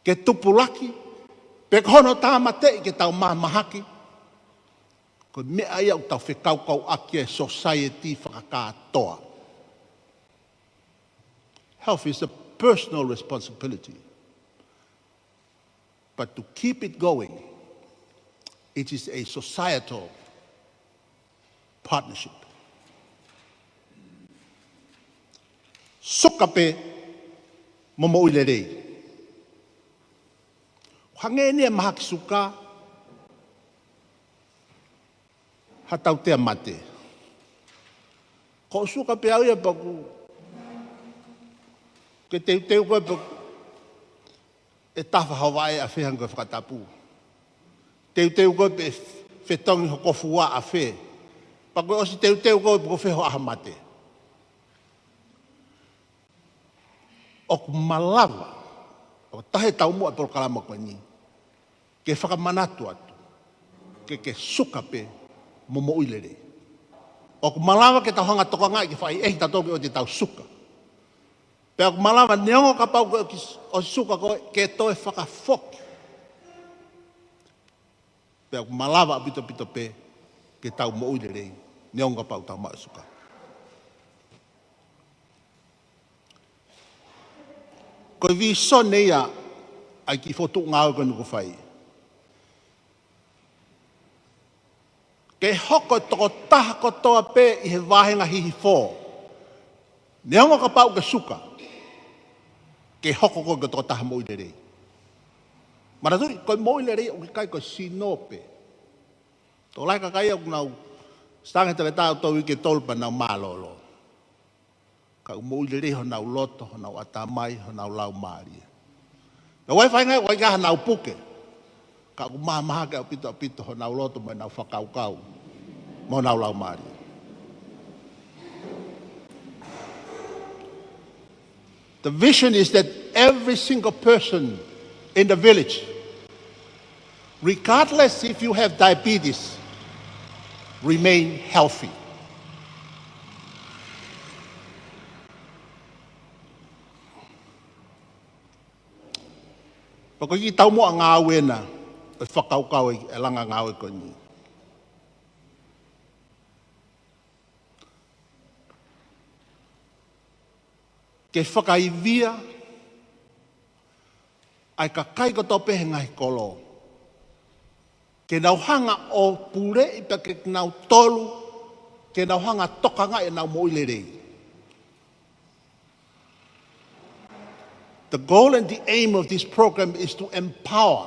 ke tupulaki, pe ko hono tāmateʻi ke tau mahamahaki, ko e meʻa ia ʻoku tau fekaukauʻaki e society fakakātoa. Health is a personal responsibility. But to keep it going, it is a societal partnership. suka pē mo moʻui lelei. Hangē eni e mahaki suka ha tautea mate. Ko e suka pē au ia pea ʻoku ke teuteu koe pe ʻe tafa ho vaʻe ʻafē hangē ko e fakatapu. Teuteu koe pe ʻe fetongi ho kofu ua ʻafē. Pea ko e ʻosi teuteu koe pe ko fē ho ʻaho mate. ʻOku malava, ʻoku taha e taumuʻa e polokalama ko eni, ke fakamanatu atu ke ke suka pē mo moʻui lelei. ʻOku malava ke tau hanga ʻo tokangaʻi ke fai ʻe he tatou ke ʻoua te tau suka. Pea ʻoku malava neongo kapau ko e ʻosi suka koe ke toe fakafoki. Pea ʻoku malava ʻaupito ʻaupito pē ke tau moʻui lelei neongo kapau tau maʻu e suka. Ko e vīsone ia ʻa e kiʻi fokotuʻu ngāue ko eni ʻoku fai. Ke hoko e tokotaha kotoa pē ʻi he vāhenga hihifo. Neongo kapau ke suka, ke hoko koe ko e tokotaha moʻui lelei. Manatuʻi, ko e moʻui lelei ʻoku ʻikai ko e sino pē. Tokolahi e kakai ʻoku nau ʻosi tangi he tele taʻu tolu uike tolu pea nau mālōlō. Ka ʻoku moʻui lelei honau loto, honau ʻatamai, honau laumālie. Pea ʻoku ʻi ai e faʻahinga ʻoku ʻikai ke ʻi ai hanau puke. Ka ʻoku mahamahaki ʻaupito ʻaupito honau loto mo ʻenau fakakaukau mo honau laumālie. The vision is that every single person in the village, regardless if you have diabetes, remain healthy. Pea ko e kiʻi taumuʻa ngāue ena ʻo e fakakaukau ʻa e langa ngāue ko eni. Ke fakaivia ʻa e kakai kotoa pē he ngaahi kolo. Ke nau hanga ʻo puleʻi pea ke nau tolu, ke nau hanga ʻo tokangaʻi ʻenau moʻui lelei. The goal and the aim of this program is to empower,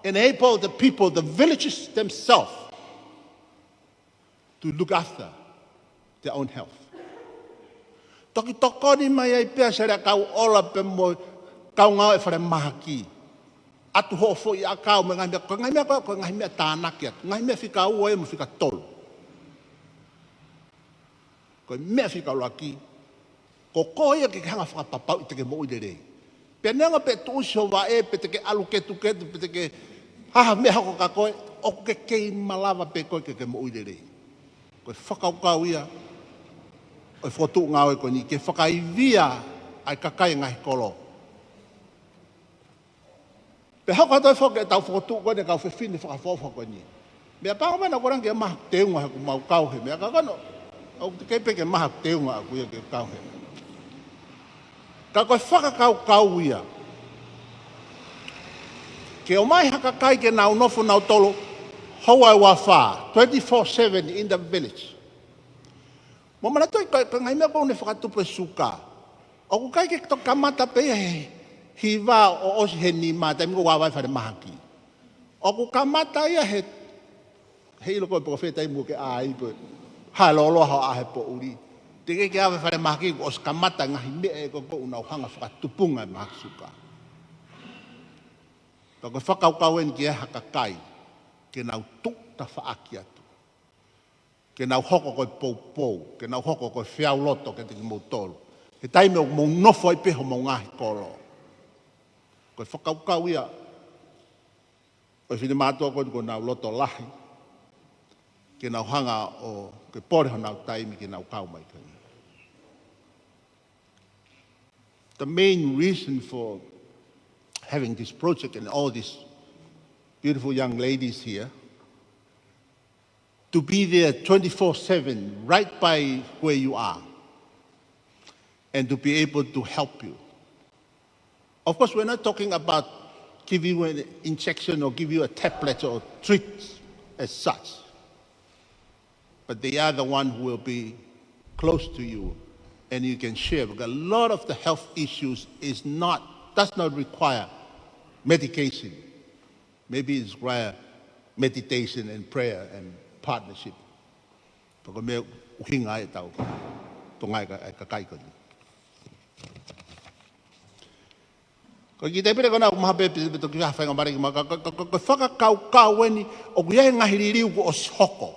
enable the people, the villages themselves to look after their own health. Toki tokoni mai ai pē ʻa e sele kau ola pea mo e kau ngāue falemahaki. ʻAtu hoʻo foʻi ʻakau mo e ngaahi meʻa, ko e ngaahi meʻa ko ē, ko e ngaahi meʻa tānaki atu, ngaahi meʻa fika ua ia mo e fika tolu. Ko e meʻa fika ʻuluaki, ko koe ia ke ke hanga ʻo fakapapauʻi te ke moʻui lelei. Pea neongo pe ʻe tuʻusi ho vaʻe, pe te ke ʻalu ketuketu, pe te ke hā ha meʻa hoko kia koe, ʻoku ke kei malava pē koe ke ke moʻui lelei. Ko e fakakaukau ia ʻo e fokotuʻu ngāue ko eni, ke fakaivia ʻa e kakai e ngaahi kolo. Pea hoko atu e foki ʻetau fokotuʻu ko eni ʻa e kau fefine fakaʻofoʻofa ko eni. Meʻapango mai naʻa ku langa ke maha teunga he ʻoku mau kau he meʻa ka ko ena. ʻOku teʻeki pē ke maha teunga ʻaku ia ke kau he. Ka ko e fakakaukau ia ke ʻomai ha kakai ke nau nofo nautolu houa ʻe ua fā, twenty-four seven in the village. Mou manatuʻi ko e, ko e ngaahi meʻa ko eni ʻoku ne fakatupu e suka. ʻOku ʻikai ke toki kamata pē ia he hiva ʻo ʻosi he nima taimi ko ē ʻoku ʻi ai e falemahaki. ʻOku kamata ia he, he ʻilo ko e pe ko fē taimi ʻoku ke ʻā ai pe hā e lōloa hoʻo ʻā he poʻuli. Teʻeki ke ʻi ai e falemahaki kuo ʻosi kamata e ngaahi meʻa ē ko ē ʻoku nau hanga ʻo fakatupunga e mahaki suka. Pea ko e fakakaukau eni ke ʻi ai ha kakai ke nau tuʻu tafaʻaki atu. Ke nau hoko ko e poupou, ke nau hoko ko e feau loto kiate kimoutolu he taimi ʻoku mou nofo ai pē homou ngaahi kolo. Ko e fakakaukau ia ʻo e finemātuʻa ko eni ʻoku nau loto lahi, ke nau hanga ʻo, ke pole honau taimi ke nau kau mai ki ai. The main reason for having this project and all these beautiful young ladies here, to be there twenty-four seven right by where you are and to be able to help you. Of course, we're not talking about giving you an injection or give you a tablet or treat as such. But they are the one who will be close to you and you can share, because a lot of the health issues is not, does not require medication. Maybe it's require meditation and prayer and partnership. Pea ko e meʻa ʻuhinga ai ʻetau tōʻonga e ka-, e kakai ko eni. Ko e kiʻi taimi ko ena ʻoku maha pē pe, pe toki ha faingamālie ke ma ka, ka, ka, ka, ka fakakaukau eni ʻoku ʻi ai e ngaahi liliu kuo ʻosi hoko.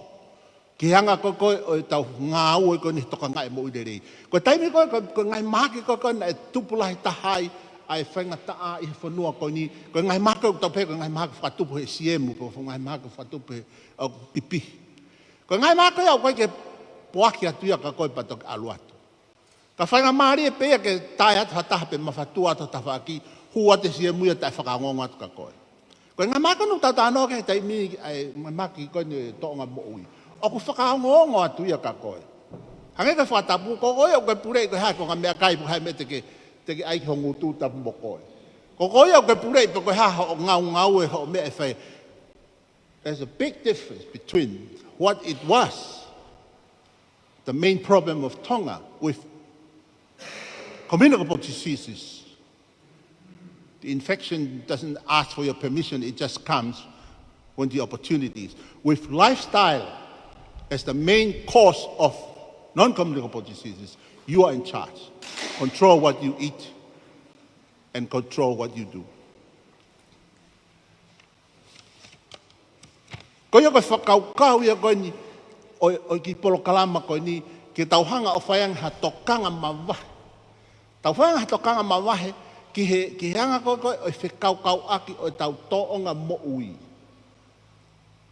Ki he anga ko ē ʻo ʻetau ngāue ko eni he tokangaʻi e moʻui lelei. Ko e taimi ko ē, ko, ko e ngaahi mahaki ko ē naʻe tupu lahi taha ai ʻa e faingataʻa ʻi he fonua ko eni. Ko e ngaahi mahaki ʻoku tau pehē, ko e ngaahi mahaki fakatupu he siemu, pe ko e ngaahi mahaki fakatupu he ʻoku pipihi. Ko e ngaahi mahaki ko ia ʻoku ʻikai ke poaki atu ia kia koe pea toki ʻalu atu. Ka faingamālie pē ia ke tae atu ha taha pe mafatua atu ha tafaʻaki, hū atu e siemu ia taʻe fakaongoongo atu kia koe. Ko e ngaahi mahaki ʻoku tau talanoa ki ai he taimi ni, ʻa e ngaahi mahaki ko eni e tōʻonga moʻui. ʻOku fakaongoongo atu ia kia koe. Hangē ko e fakatapu, ko koe ʻoku ke puleʻi ko e hā e konga meʻakai pe ko e hā e meʻa te ke, te ke ʻai ki ho ngutu tapu mo koe. Ko koe ʻoku ke puleʻi pe ko e hā hoʻo ngaungaue, hoʻo meʻa ʻe fai. There's a big difference between what it was, the main problem of Tonga, with communicable diseases. The infection doesn't ask for your permission, it just comes when the opportunity is. With lifestyle as the main cause of non-communicable diseases, you are in charge. Control what you eat and control what you do. Ko ia ko e fakakaukau ia ko eni ʻo, ʻo e kiʻi polokalama ko eni, ke tau hanga ʻo fai ange ha tokanga mavahe. Tau fai ange ha tokanga mavahe ki he, ki he anga ko ē ko ē ʻo e fekaukauʻaki ʻo ʻetau tōʻonga moʻui.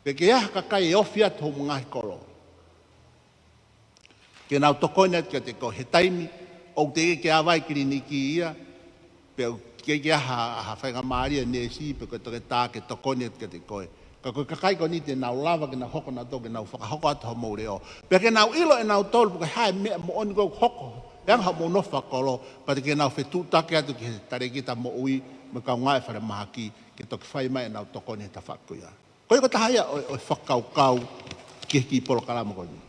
Pe ko e hā e kakai ʻe ofi atu hoʻomo ngaahi kolo ke nau tokoni atu kiate koe he taimi ʻoku teʻeki ke ʻi ai ha kiliniki ia, pe ʻoku teʻeki ke ʻi ai ha, ha faingamālie ʻa e neesi pe ko e toketā ke tokoni atu kiate koe. Ka ko e kakai ko eni te nau lava ke nau hoko nautolu ke nau fakahoko atu hoʻomou leʻo. Pea ke nau ʻilo ʻe nautolu pe ko e hā e meʻa moʻoni ʻoku hoko he anga hoʻomou nofo fakakolo, pea te ke nau fetuʻutaki atu ki he talēkita moʻui mo e kaungā e falemahaki ke toki fai mai ʻenau tokoni he tafaʻaki ko ia. Ko ia ko e taha ia ʻo, ʻo e fakakaukau ki he kiʻi polokalama ko eni.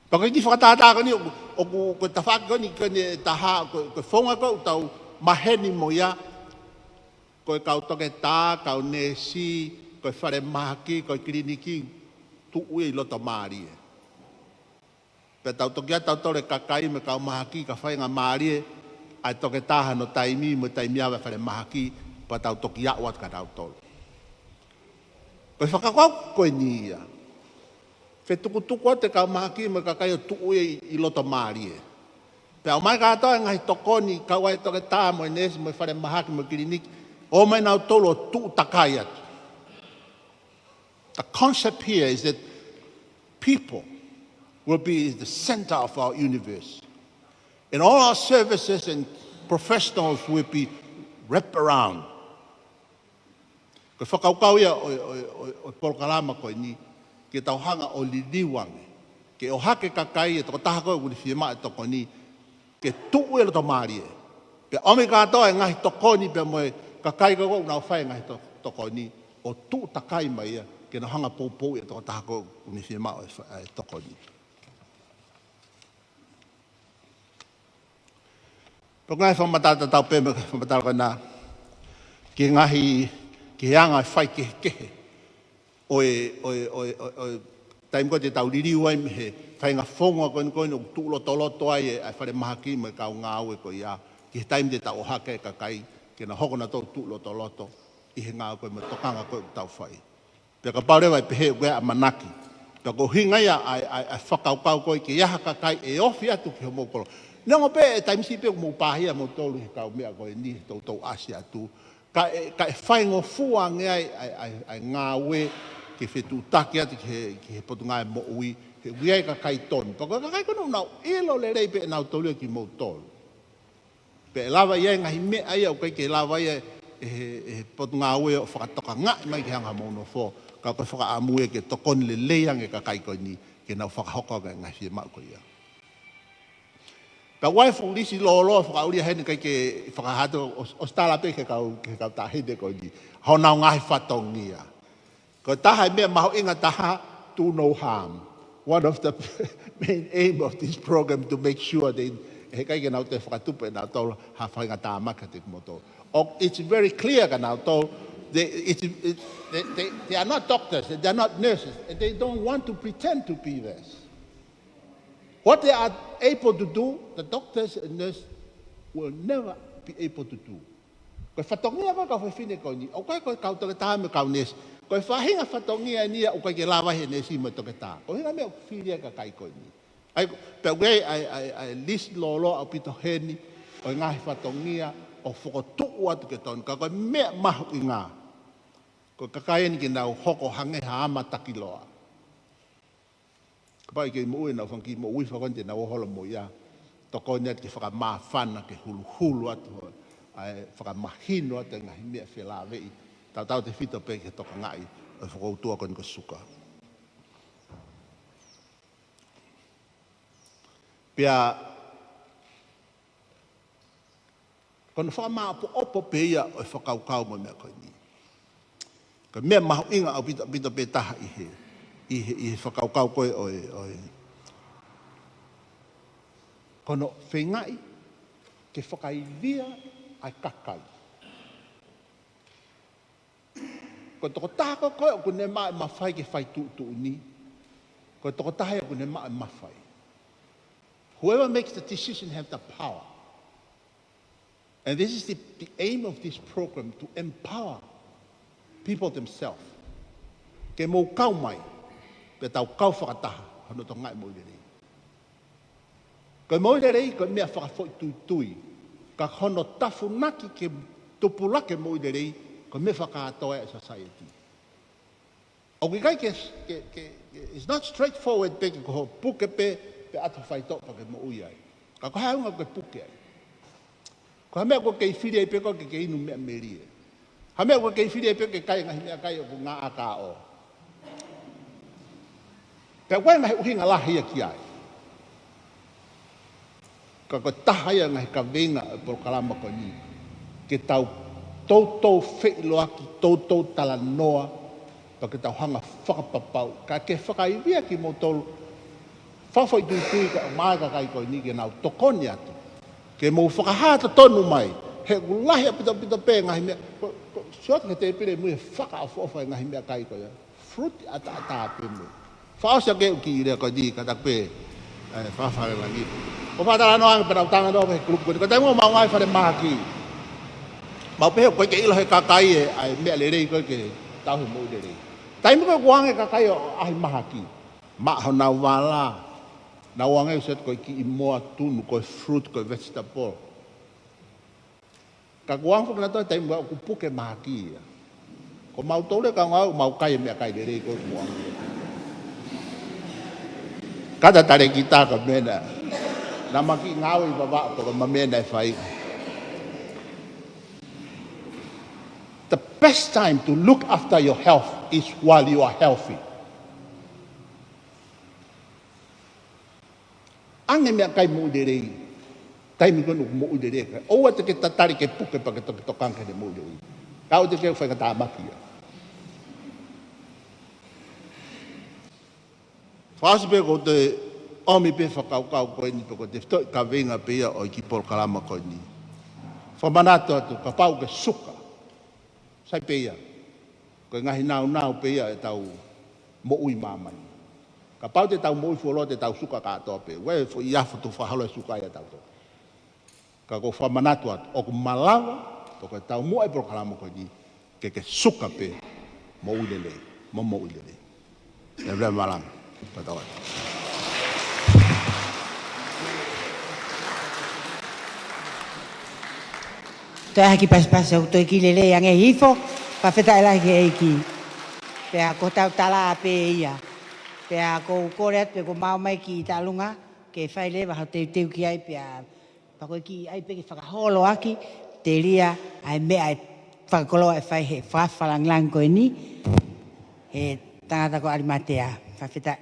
Pea ko e kiʻi fakatātā ko eni, ʻoku, ʻoku, ko e tafaʻaki ko eni, ko eni ʻe taha, ko, ko e founga ko ē ʻoku tau maheni mo ia, ko e kau toketā, kau neesi, ko e falemahaki, ko e kiliniki, tuʻu ia ʻi loto mālie. Pea tau toki ʻai ʻe tautolu e kakai mo e kau mahaki ka faingamālie ʻa e toketā hano taimi mo e taimi ava e falemahaki, pea tau toki aʻu atu kia nautolu. Ko e fakakaukau ko eni ia. Fetukutuku atu e kau mahaki mo e kakai ʻo tuʻu ia ʻi, ʻi loto mālie. Pea ʻomai kātoa e ngaahi tokoni, kau ai e toketā mo e neesi mo e falemahaki mo e kiliniki, ʻomai nautolu ʻo tuʻu takai atu. The concept here is that people will be the center of our universe. And all our services and professionals will be wrapped around. Ko e fakakaukau ia ʻo, ʻo, ʻo, ʻo e polokalama ko eni, ke tau hanga ʻo liliu ange. Ke ʻohake e kakai, e tokotaha ko ē ʻoku ne fiemaʻu e tokoni, ke tuʻu ia ʻi loto mālie. Pea ʻomi kātoa e ngaahi tokoni pea mo e kakai ko ē ʻoku nau fai e ngaahi to-, tokoni, ʻo tuʻu takai mai ia, ke nau hanga ʻo poupouʻi e tokotaha ko ē ʻoku ne fiemaʻu e fa-, e tokoni. Pea ko e ngaahi fakamatala tatau pē mo e fakamatala ko ena, ki he ngaahi, ki he anga e faikehekehe ʻo e, ʻo e, ʻo e, ʻo e, ʻo e taimi ko ē te tau liliu ai mei he faʻahinga founga ko eni ko eni ʻoku tuʻu lotoloto ai e, e falemahaki mo e kau ngāue ko ia, ki he taimi te tau ʻohake e kakai, ke nau hoko nautolu ʻo tuʻu lotoloto ʻi he ngāue ko ē mo e tokanga ko ē ʻoku tau fai. Pea kapau leva ʻe pehē ʻoku ʻi ai e ʻamanaki, pea ko e ʻuhinga ia ʻa e, ʻa e, ʻa e fakakaukau ko ē ke ʻi ai ha kakai ʻe ofi atu ki homou kolo. Neongo pē e taimi siʻi pē ʻoku mou pāhia moutolu he kau meʻa ko eni he toutou ʻasi atu, ka ʻe, ka ʻe faingofua ange ai ʻa e, ʻa e, ʻa e ngāue ke fetuʻutaki atu ki he, ki he Potungāue Moʻui, he ʻoku ʻi ai e kakai tonu. Pea ko e kakai ko ē ʻoku nau ʻilo lelei pē ʻe nautolu ia kimoutolu. Pea ʻe lava ʻe ʻi ai e ngaahi meʻa ia ʻoku ʻikai ke lava ia ʻe he, ʻe he Potungāue ʻo fakatokangaʻi mai ki he anga hoʻomou nofo, ka ko e fakaʻamu ia ke tokoni lelei ange e kakai ko eni, ke nau fakahoko ange e ngaahi fiemaʻu ko ia. Pea ʻoku ʻi ai e fuʻu lisi lōloa fakaʻulia heni ʻikai ke fakahā atu, ʻo, ʻosi tala pē ki he kau, ki he kau taʻahine ko eni honau ngaahi fatongia. Ko e taha e meʻa mahuʻinga taha, do no harm. One of the main aim of this program to make sure they, he ʻikai ke nau toe fakatupu ʻe nautolu ha faʻahinga tāmaki kiate kimoutolu. Oh, it's very clear kia nautolu, they, it's, it, they, they, they are not doctors, they are not nurses, and they don't want to pretend to be this. What they are able to do, the doctors and nurses will never be able to do. Ko e fatongia ko ē kau fefine ko eni, ʻoku ʻikai ko e kau toketā mo e kau neesi. Ko e faʻahinga fatongia eni ia ʻoku ʻikai ke lava he neesi mo e toketā. Ko e ʻuhinga ia ʻoku fili ai e kakai ko eni. ʻA ia, pea ʻoku ʻi ai, ʻa e, ʻa e, ʻa e list lōloa ʻaupito heni ʻo e ngaahi fatongia ʻoku fokotuʻu atu ke tonu. Ka ko e meʻa mahuʻinga, ko e kakai eni ke nau hoko hangē ha ama takiloa. Kapau ʻe kei moʻui ʻenau fanga kiʻi moʻui fakaʻosi te nau ō holo mo ia. Tokoni atu ke fakamāfana, ke huluhulu atu ʻa e fakamahino atu e ngaahi meʻa felāveʻi. Tautautefito pē ki he tokangaʻi ʻo e fokoutua ko eni ko e suka. Pea ko hono fakamāʻopoʻopo pē ia ʻo e fakakaukau mo e meʻa ko eni. Ko e meʻa mahuʻinga ʻaupito, ʻaupito pē taha ʻi he, ʻi he, ʻi he fakakaukau ko ē ʻo e, ʻo e, ko hono feingaʻi ke fakaivia ʻa e kakai. Ko e tokotaha ko ē ʻoku ne maʻu e mafai ke fai tuʻutuʻuni, ko e tokotaha ia ʻoku ne maʻu e mafai. Whoever makes the decision have the power. And this is the, the aim of this program, to empower people themselves. Ke mou kau mai, pea tau kau fakataha, hono tokangaʻi moʻui lelei. Ko e moʻui lelei, ko e meʻa fakafoʻituitui. Ka hono tafunaki ke tupulaki e moʻui lelei, ko e meʻa fakakātoa ia ʻa e society. ʻOku ʻikai ke, ke, ke, ke, it's not straightforward pē ke ko hoʻo puke pē, pea ʻatu ha faitoʻo pea ke moʻui ai. Ka ko e hā e ʻuhinga ʻoku ke puke ai? Ko ha meʻa ʻoku ke kei fili ai pē koe ke ke inu meʻa melie. Ha meʻa ʻoku ke kei fili ai pē ke kai e ngaahi meʻakai ʻoku ngaʻakaʻo. Pea ʻoku ʻi ai e ngaahi ʻuhinga lahi ia ki ai. Ka ko e taha ia e ngaahi kaveinga ʻo e polokalama ko eni. Ke tau toutou feʻiloaki, toutou talanoa, pea ke tau hanga fakapapau. Ka ke fakaivia kimoutolu, fakafoʻituitui kae ʻumaʻā e kakai ko eni ke nau tokoni atu. Ke mou fakahā totonu mai, he ʻoku lahi ʻaupito, ʻaupito pē ngaahi meʻa, ko, ko, sio atu ki he tēpile mui he fakaʻofoʻofa e ngaahi meʻakai ko ia. Fruit ʻataʻatā pē mo. Fakaʻosi ʻaki e kiʻi lea ko eni ka taku pē, ʻe, fakafale langi. Ko e fakatalanoa ange pea nau talanoa he kulupu ko eni. Ko e taimi ʻoku mau ʻi ai e falemahaki. Mau pehē ʻoku ʻikai ke ʻilo he kakai e, ʻa e meʻa lelei ko ē ke tauhi moʻui lelei. Taimi ko ē ʻoku ʻange e kakai ʻo ʻaʻahi mahaki. Maʻa honau vala. Nau ʻange ʻo sio atu ko e kiʻi moa tunu, ko e fruit, ko e vegetable. Ka kuo ʻange foki nautolu he taimi ʻoku puke mahaki ia. Ko mautolu e kaungā ʻoku mau kai e meʻakai lelei ko ē kuo ʻange. Kātaki talēkita ka mena. Naʻa ma kiʻi ngāue ʻi Vavaʻu pea ko ʻema mena e fai. The best time to look after your health is while you are healthy. ʻAnge meʻakai moʻui lelei. Taimi ko ē ʻoku moʻui lelei ka. ʻOua te ke tatali ke puke pea ke toki tokanga ki he moʻui lelei. Ka ʻoua te ke fakatāmaki ia. Fakaʻosi pē ʻoku ou ʻomi pē fakakaukau ko eni pea ko e tefitoʻi kaveinga pē ia ʻo e kiʻi polokalama ko eni. Fakamanatu atu, kapau ʻoku ke suka. Sai pē ia. Ko e ngaahi nāunau pē ia ʻetau moʻui māmani. Kapau te tau moʻui fuoloa te tau suka kātoa pē. Ue foʻi afo tu fakaholo e suka ia tau to. Ka ʻoku ou fakamanatu atu, ʻoku malava, pea ko e taumuʻa e polokalama ko eni, ke ke suka pē, moʻui lelei, mo moʻui lelei. Lelei malanga. Ka tau atu. Toe ʻai ha kiʻi pasipasi ʻoku toe kiʻi lelei ange hifo, fakafetaʻi lahi ki he ʻEiki. Pea ko ʻetau tala pē ia. Pea ʻoku ou kole atu pē ko e maʻu mai ki ʻolunga, ke fai leva ha teuteu ki ai pea, pea ko e kiʻi ʻai pē ke fakaholo ʻaki, telia ʻa e meʻa ʻe fakakoloa ʻe fai he fakafalangilangi ko eni, he tangata ko ʻAlimatea, fakafetaʻi.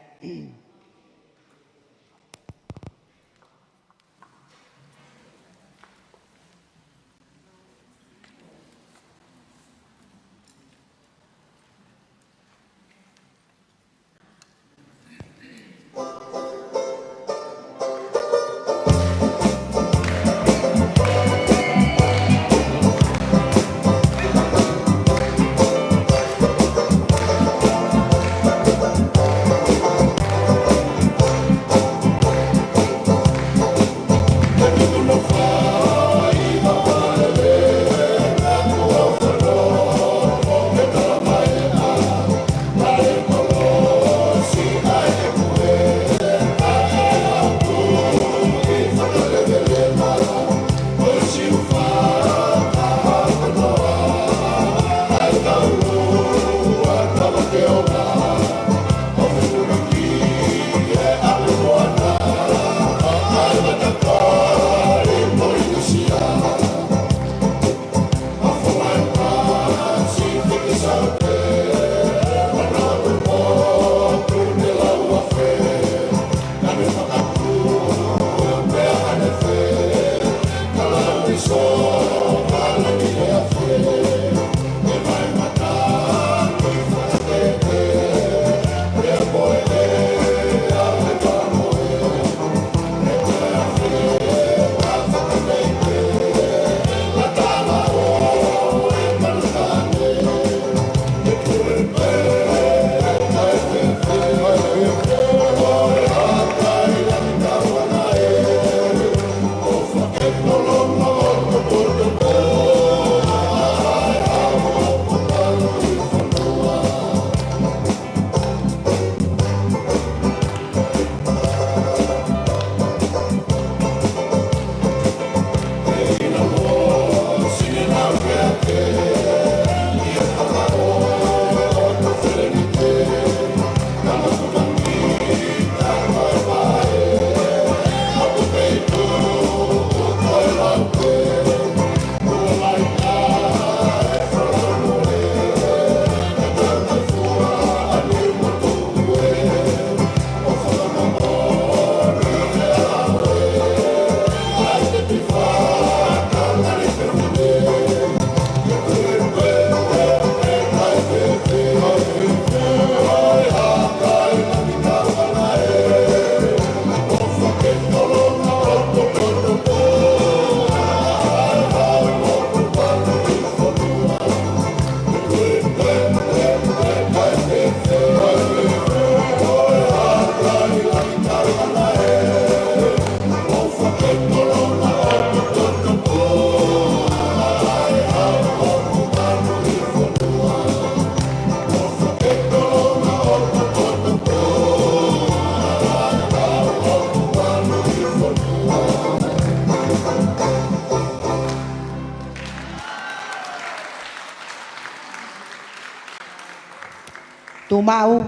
Tuʻu maʻu,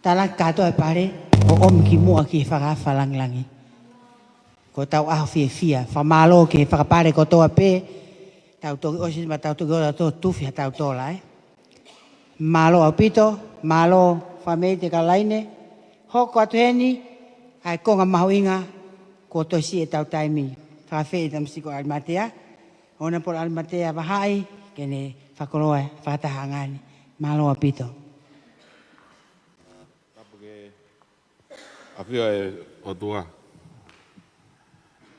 talaki kātoa e pale, ʻo ʻomi ki muʻa ki he fakaafe fakalāngilangi. Ko ʻetau ʻaho fiefia, fakamālō ki he fakapale kotoa pē, tau toki ʻosi ma tau toki ʻola tō tufi ha tau tō lae. Mālō ʻaupito, mālō Fāmili Tekalaine, hoko atu heni, ʻa e konga mahuʻinga, kuo tosi ʻetau taimi. Fakafeʻi tamasiʻi ko Alimatea, ʻoua naʻa polo Alimatea Vahaʻi, ke ne fakakoloa fakatahaʻanga ni. Mālō ʻaupito. Tapu ke ʻafio e ʻOtua.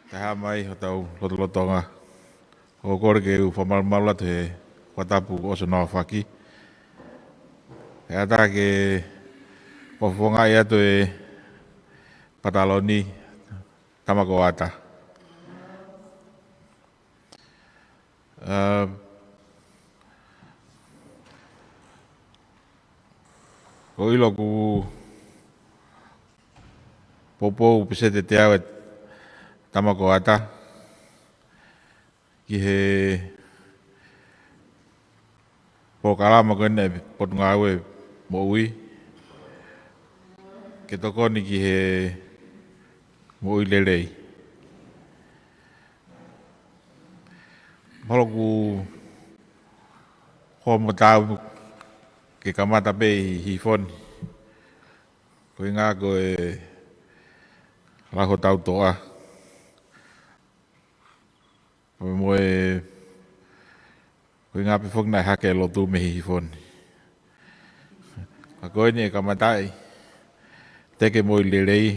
Taha mai hotau lotolotonga. ʻOku ou kole ke u fakamalumalu atu he fakatapu ʻosi hono aofaki. He ʻatā ke fakafofongaʻi atu e pataloni, Tama ko Ata. Ā, ʻoku ou ʻilo ʻoku poupou peseti ʻe teau e Tama ko Ata ki he polokalama ko eni ʻa e Potungāue Moʻui, ke tokoni ki he moʻui lelei. Mahalo ʻoku homo tau ke kamata pē ʻi Hihifo ni. Ko e ʻuhinga ko e lau hotau toʻa. Ko e mo e, ko e ʻuhinga pē foki naʻe hake e lotu mei Hihifo ni. Ka ko eni ʻe kamataʻi, Teke Moʻui Lelei,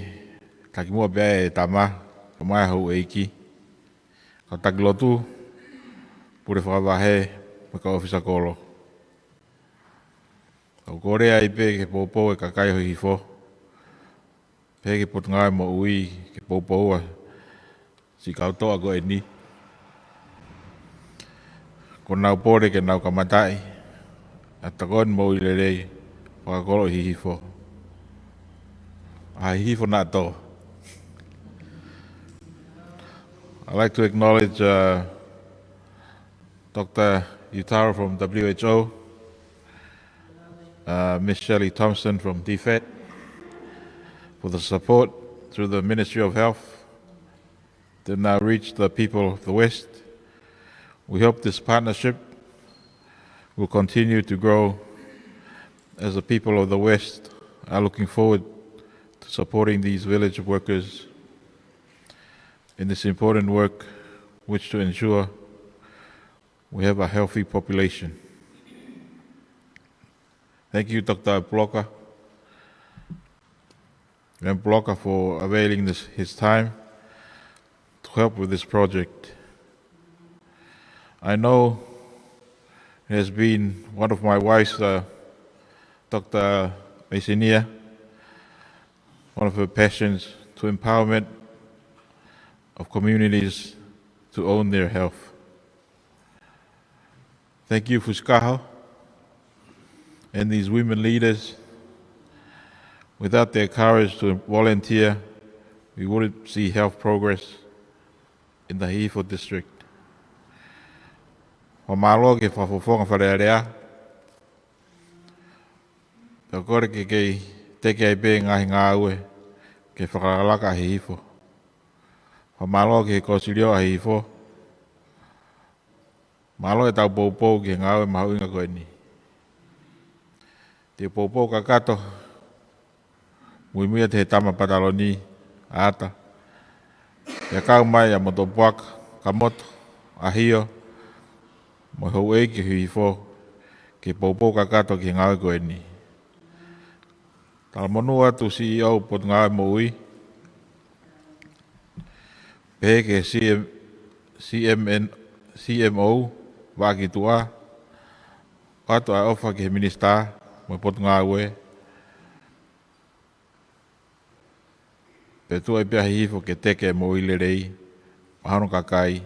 takimuʻa pē ʻa e tama, kae ʻumaʻā e houʻeiki, kau taki lotu, pule fakavahe, mo e kau ʻōfisa kolo. ʻOku ou kole ai pē ke poupou e kakai ʻo Hihifo, pehē ki he Potungāue Moʻui, ke poupou ʻa e siʻi kau toʻa ko eni. Ko ʻenau pole ke nau kamataʻi ʻa e tokoni moʻui lelei fakakolo ʻi Hihifo. ʻA Hihifo naʻa tō. I'd like to acknowledge, uh, Doctor Yutaro from W H O, uh, Miss Shirley Thompson from D fat, for the support through the Ministry of Health to now reach the people of the West. We hope this partnership will continue to grow as the people of the West are looking forward to supporting these village workers in this important work, which to ensure we have a healthy population. Thank you, Doctor Blocker, and Blocker for availing this, his time to help with this project. I know it has been one of my wife's, uh, Doctor Isinia, one of her passions to empowerment of communities to own their health. Thank you, Fusikaho, and these women leaders. Without their courage to volunteer, we wouldn't see health progress in the Hihifo district. Fakamālō ki he Fakafofonga Fale Alea, pea kole ke kei teke ai pē ngaahi ngāue ke fakalakalaka ʻa Hihifo. Fakamālō ki he Kosilio ʻa Hihifo. Mālō ʻetau poupou ki he ngāue mahuʻinga ko eni. Te u poupou kakato muimui atu he tama pataloni, ʻAta. Pea kau mai ʻa Motopuaka, Kamoto, ʻAhio, mo e houʻeiki Hihifo, ke poupou kakato ki he ngāue ko eni. Talamonū atu C E O Potungāue Moʻui, pehē ki he C M, C M N, C M O, Vaʻa ki Tuʻa, ʻoatu ʻa e ʻofa ki he Minisitā mo e Potungāue, pea tuʻu ai pē ʻa Hihifo ke teke e moʻui lelei maʻa hono kakai,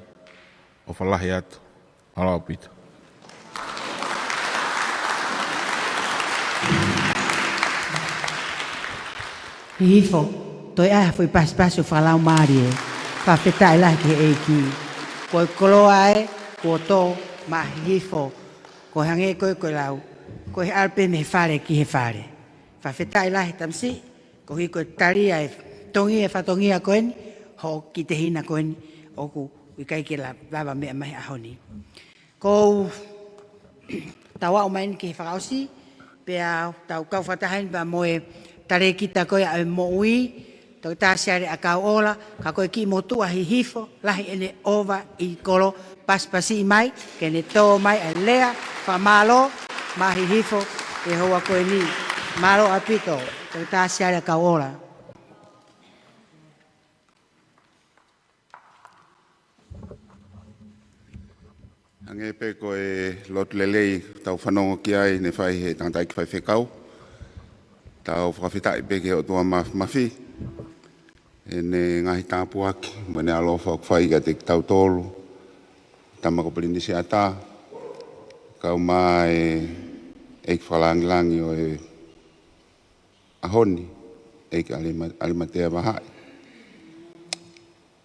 ʻofa lahi atu. Mālō ʻaupito. Hihifo, toe ʻai ha foʻi pasipasi ʻo fakalaumālie. Fakafetaʻi lahi ki he ʻEiki. Ko e koloa ē, kuo tō maʻa Hihifo. Ko e hangē ko e, ko e lau, Ko e ʻalu pē mei he fale ki he fale. Fakafetaʻi lahi tamasiʻi, koeʻuhi ko e tali ʻa e tongi e fatongia ko eni, hoʻo kiʻi tehina ko eni, ʻoku ʻikai ke la-, lava meʻa mai he ʻaho ni. Ko u tau aʻu mai eni ki he fakaʻosi, pea tau kau fakataha eni pea mo e talēkita ko ia ʻo e moʻui, Toketā Siale ʻAkauʻola, ka ko e kiʻi motuʻa Hihifo, lahi ʻene ʻova ʻi kolo, pasipasiʻi mai, ke ne tō mai ʻa e lea fakamālō maʻa Hihifo he houa ko eni. Mālō ʻaupito, Toketā Siale ʻAkauʻola. Hangē pē ko e lotu lelei tau fanongo ki ai ne fai he tangataʻeiki faifekau. Tau fakafetaʻi pē ki he ʻOtua Māfimafi ʻene ngaahi tāpuaki mo ʻene ʻaloʻofa ʻoku fai kiate kitautolu, tama ko Pilinisi ʻAtā, kaeʻumaʻā e ʻEiki Fakalāngilangi ʻo e ʻaho ni, ʻEiki ʻAlima-, ʻAlimatea Vahaʻi,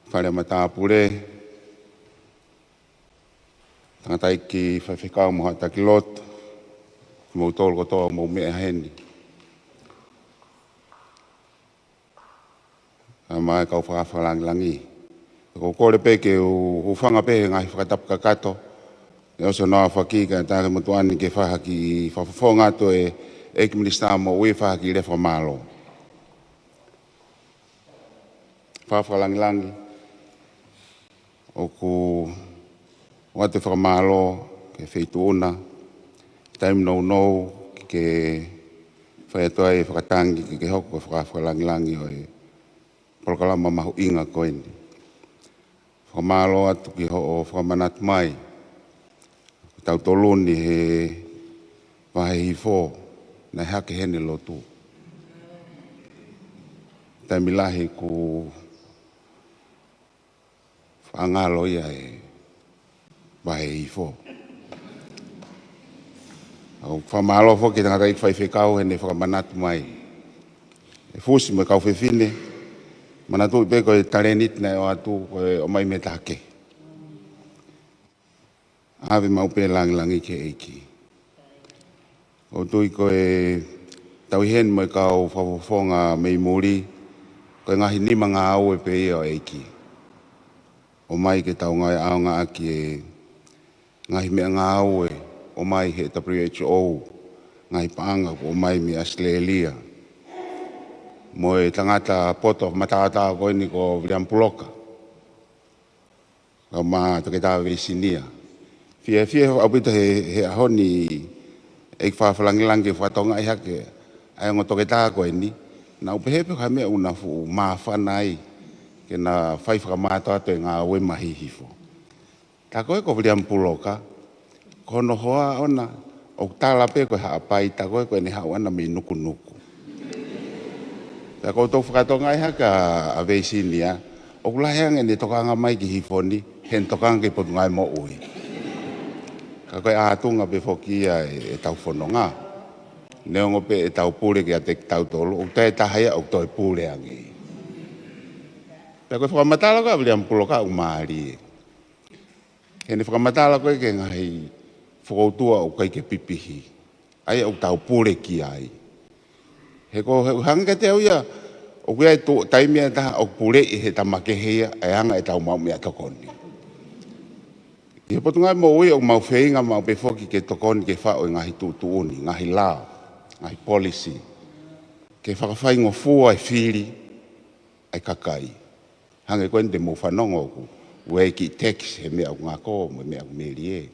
Fale Matāpule, tangataʻeiki faifekau mo haʻa taki lotu, kimoutolu kotoa ʻoku mou meʻa heni, kaeʻumaʻā e kau Fakaafe Fakalāngilangi. ʻOku ou kole pē ke u hūfanga pē he ngaahi fakatapu kakato, ʻe ʻosi hono aofaki kae ʻatā ki he motuʻa ni ke fai ha kiʻi fakafofonga atu e ʻEiki Minisitā Moʻui, fai ha kiʻi lea fakamālō. Fakaafe Fakalāngilangi, ʻoku ou ʻoatu e fakamālō ki he Feituʻu na, taimi nounou ke ke fai atu ai e fakatangi ke ke hoko ko e Fakaafe Fakalāngilangi ʻo e polokalama mahuʻinga ko eni. Fakamālō atu ki hoʻo fakamanatu mai, ko tautolu ni he Vahe Hihifo, naʻe hake heni e lotu. Taimi lahi kuo faʻa ngalo ia e Vahe Hihifo. ʻOku ou fakamālō foki ki he tangataʻeiki faifekau heʻene fakamanatu mai. ʻE Fusi mo e kau fefine, manatuʻi pē ko e talēniti naʻe ʻoatu ko e ʻomai mei he taha kehe. ʻAve maʻu pē lāngilangi ki he ʻEiki. ʻOku ou tui ko e tau ʻi heni mo e kau fakafofonga mei muli, ko e ngaahi nima ngāue pē ia ʻo e ʻEiki. ʻOmai ke tau ngāue ʻaonga ʻaki e ngaahi meʻangāue ʻomai he W H O, ngaahi paʻanga kuo ʻomai mei ʻAositelēlia. Mo e tangata poto mataotao ko eni ko Viliami Puloka, kaeʻumaʻā Toketā Veisinia. Fiefia ʻaupito he, he ʻaho ni ʻEiki Fakaafe Fakalāngilangi ke fakatokangaʻi hake ʻa e ongo toketā ko eni, naʻa ku pehē pē ko e hā e meʻa ʻoku na fuʻu māfana ai ke na fai fakamātoato e ngāue maʻa Hihifo. Tā ko ē ko Viliami Puloka, ko hono hoa ʻona, ʻoku tala pē ko e Haʻapai, tā ko ē ko ʻene haʻu ʻana mei Nukunuku. Pea ʻoku ou fakatokangaʻi hake ʻa Veisinia, ʻoku lahi ange ʻene tokanga mai ki Hihifo ni heʻene tokanga ki he Potungāue Moʻui. Ka ko e ʻātunga pē foki ia e, ʻetau fononga. Neongo pē ʻetau pule kiate kitautolu, ʻoku toe taha ia ʻoku toe pule ange. Pea ko e fakamatala ko ē ʻa Viliami Puloka ʻoku mālie. Heʻene fakamatala ko ē ki he ngaahi fokoutua ʻoku ʻikai ke pipihi, ʻa ia ʻoku tau pule ki ai. He ko e hangē kiate au ia, ʻoku ʻi ai e taimi ʻe taha ʻoku puleʻi ʻe he tama kehe ia ʻa e anga ʻetau maʻu meʻatokoni. ʻI he Potungāue Moʻui ʻoku mau feinga maʻu pē foki ke tokoni ke faʻu e ngaahi tuʻutuʻuni, ngaahi lao, ngaahi policy, ke fakafaingofua e fili ʻa e kakai. Hangē ko eni te mou fanongo ʻoku ʻi ai e kiʻi tax he meʻa ʻoku ngako mo e meʻa ʻoku melie.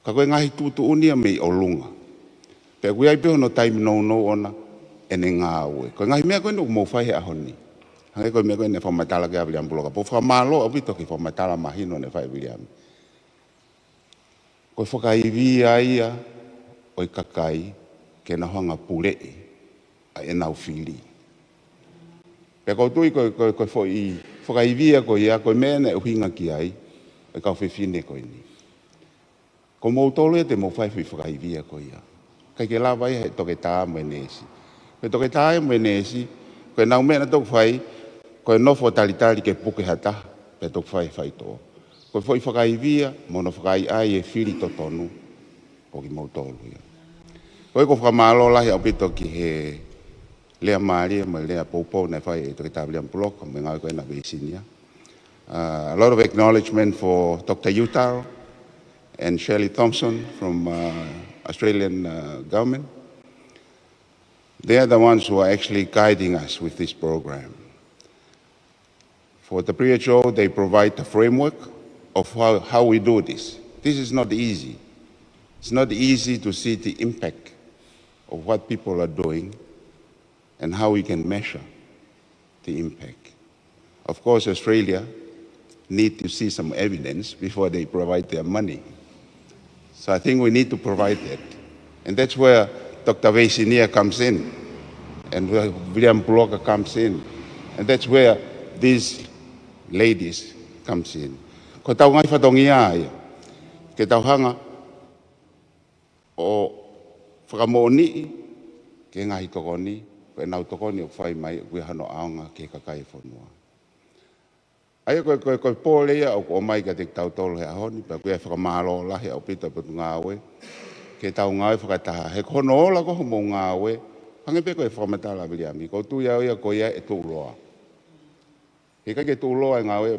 Ka ko e ngaahi tuʻutuʻuni ia mei ʻolunga. Pea ʻoku ʻi ai pē hono taimi nounou ʻona ʻene ngāue. Ko e ngaahi meʻa ko eni ʻoku mou fai he ʻaho ni, hangē ko e meʻa ko eni naʻe fakamatala ki ai ʻa Viliami Puloka. Pea ʻoku ou fakamālō ʻaupito ki he fakamatala mahino naʻe fai ʻe Viliami. Ko e fakaivia ia ʻo e kakai ke nau hanga ʻo puleʻi ʻa ʻenau fili. Pea ʻoku ou tui ko, ko, ko e foʻi fakaivia ko ia, ko e meʻa naʻe ʻuhinga ki ai ʻa e kau fefine ko eni. Ko moutolu ia te mou fai e foʻi fakaivia ko ia. ʻIkai ke lava ia ʻe he toketā mo e neesi. Ko e toketā ia mo e neesi, ko ʻenau meʻa naʻa nau toki fai, ko e nofo ʻo talitali ke puke ha taha, pea toki fai e faitoʻo. Ko e foʻi fakaivia mo hono fakaʻaiʻai e fili totonu, ko kimoutolu ia. Ko ia ʻoku ou fakamālō lahi ʻaupito ki he lea mālie mo e lea poupou naʻe fai ʻe Toketā Viliami Puloka mo e ngāue ko ena ʻa Veisinia. Uh, a lot of acknowledgement for Doctor Yutaro and Shirley Thompson from uh, Australian uh, government. They are the ones who are actually guiding us with this program. For the W H O, they provide the framework of how, how we do this. This is not easy. It's not easy to see the impact of what people are doing and how we can measure the impact. Of course, Australia need to see some evidence before they provide their money. So I think we need to provide that. And that's where Doctor Veisinia comes in, and where Viliami Puloka comes in, and that's where these ladies comes in. Ko ʻetau ngaahi fatongia ia, ke tau hanga ʻo fakamoʻoniʻi ki he ngaahi tokoni, ko ʻenau tokoni ʻoku fai mai, ʻoku ʻi ai hano ʻaonga ki he kakai e fonua. ʻA ia ko e, ko e, ko e pole ia ʻoku ʻomai kiate kitautolu he ʻaho ni, pea ʻoku ou fakamālō lahi ʻaupito ʻa e Potungāue, ke tau ngāue fakataha. He ko hono ola ko hoʻomou ngāue, hangē pē ko e fakamatala ʻa Viliami, ʻoku ou tui au ia ko ia ʻe tuʻuloa. He ʻikai ke tuʻuloa e ngāue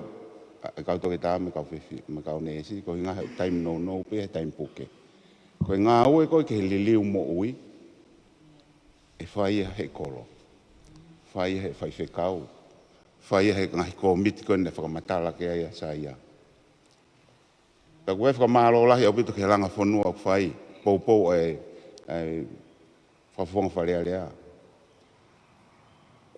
ʻa e kau toketā mo e kau fefi-, mo e kau neesi, ko e ʻuhinga he taimi nounou pē he taimi puke. Ko e ngāue ko ē ki he liliu moʻui, ʻe fai ia he kolo, fai ia he faifekau, fai ia he ngaahi kōmiti ko ē naʻe fakamatala ki ai ʻa Saia. Pea ʻoku ou fakamālō lahi ʻaupito ki he langa fonua ʻoku fai, poupou ʻa e, ʻa e Fakafofonga Fale Alea.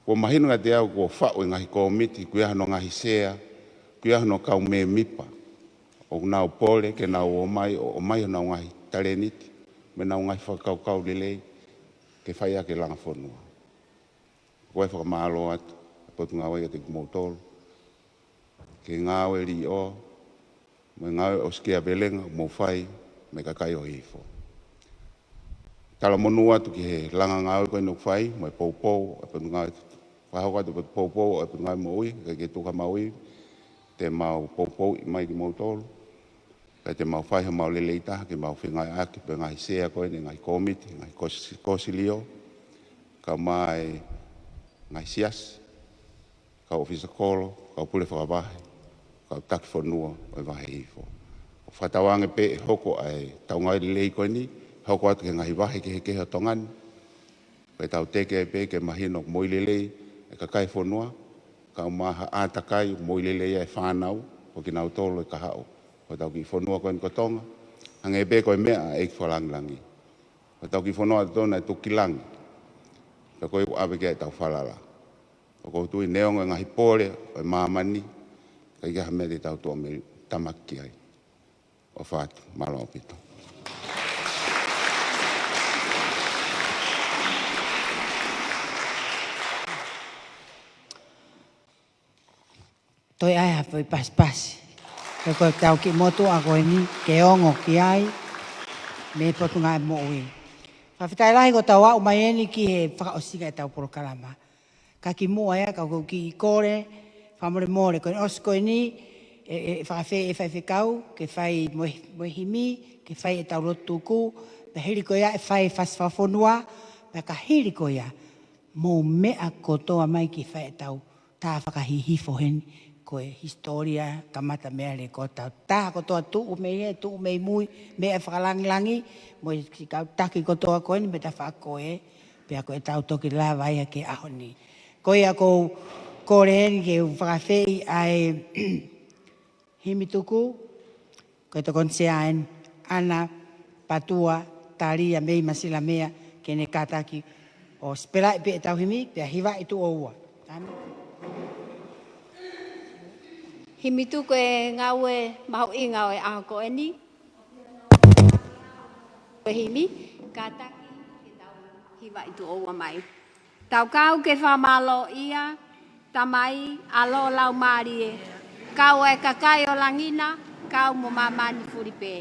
Kuo mahino kiate au kuo faʻu e ngaahi kōmiti, ʻoku ʻi ai hano ngaahi sea, ʻoku ʻi ai hano kau mēmipa ʻoku nau pole ke nau ō mai, ʻo ʻomai honau ngaahi talēniti mo ʻenau ngaahi fakakaukau lelei ke fai ʻaki e langa fonua. ʻOku ou fakamālō atu ʻa e Potungāue kiate kimoutolu, ki he ngāue liʻoa mo e ngāue ʻosikiavelenga ʻoku mou fai mo e kakai ʻo Hihifo. Talamonū atu ki he langa ngāue ko eni ʻoku fai, mo e poupou ʻa e Potungāue, fakahoko atu e poupou ʻa e Potungāue Moʻui, kae ʻikai ke tuku ha mau ivi, te mau poupouʻi mai kimoutolu, pea te mau fai ha mau lelei taha ke mau fengāueʻaki pē ngaahi sea ko eni, ngaahi kōmiti, ngaahi kosi-, kōsilio, kae ʻumaʻā e ngaahi siasi, kau ʻōfisa kolo, kau pule fakavahe, kau taki fonua ʻo e Vahe Hihifo. ʻOku fakatauange pē ʻe hoko ʻa e tau ngāue lelei ko eni, hoko atu ki he ngaahi vahe kehekehe ʻo Tonga ni, pea tau teke ai pē ke mahino ʻoku moʻui lelei e kakai e fonua, kae ʻumaʻā ha ʻātakai ʻoku moʻui lelei ai e fānau, ko kinautolu e kahaʻu ʻo hotau kiʻi fonua ko eni ko Tonga, hangē pē ko e meʻa ʻa e ʻEiki Fakalāngilangi. Ko hotau kiʻi fonua ʻa Tonga naʻe tuku ki langi, pea ko ia ʻoku ʻave ki ai ʻetau falala. ʻOku ou tui neongo e ngaahi pole ʻo e māmani, ka ʻikai ha meʻa te tau tuʻu mei tamaki ki ai. ʻOfa atu, mālō ʻaupito. Toe ʻai ha foʻi pasipasi. Ko e, ko ʻetau kiʻi motuʻa ko eni, ke ongo ki ai, mei he Potungāue Moʻui. Fakafetaʻi lahi kuo tau aʻu mai eni ki he fakaʻosinga ʻetau polokalama. Ka kimuʻa ia, ka ʻoku ou kiʻi kole fakamolemole, ko e ʻosi ko eni, ʻe, ʻe, ʻe fakaafeʻi e faifekau ke fai mo e, mo e himi, ke fai ʻetau lotu tuku, pea hili ko ia ʻe fai e fasi fakafonua, pea ka hili ko ia, mou meʻa kotoa mai ke fai ʻetau tā fakahihifo heni, ko e hisitōlia, kamata mei he lēkooti, tā kotoa tuʻu mei he, tuʻu mei mui, meʻa fakalāngilangi, mo e siʻi kau taki kotoa ko eni, mo e tafaʻaki ko ē, pea ko ʻetau toki lava ia ki he ʻaho ni. Ko ia ʻoku ou kole heni ke u fakaafeʻi ʻa e himi tuku, ko e tokoni sea eni, ʻAna Patua Talia mei Masilamea, ke ne kātaki ʻo sipelaʻi pē ʻetau himi, pea hivaʻi tuʻo ua. Himi tuku e ngāue mahuʻinga ʻo e ʻaho ko eni. Ko e himi, kātaki ke tau hivaʻi tuʻo ua mai. Tau kau ke fakamālōʻia, Tamai, ʻAlo, Laumālie, kau e kakai ʻo langi na, kau mo māmani fuli pē.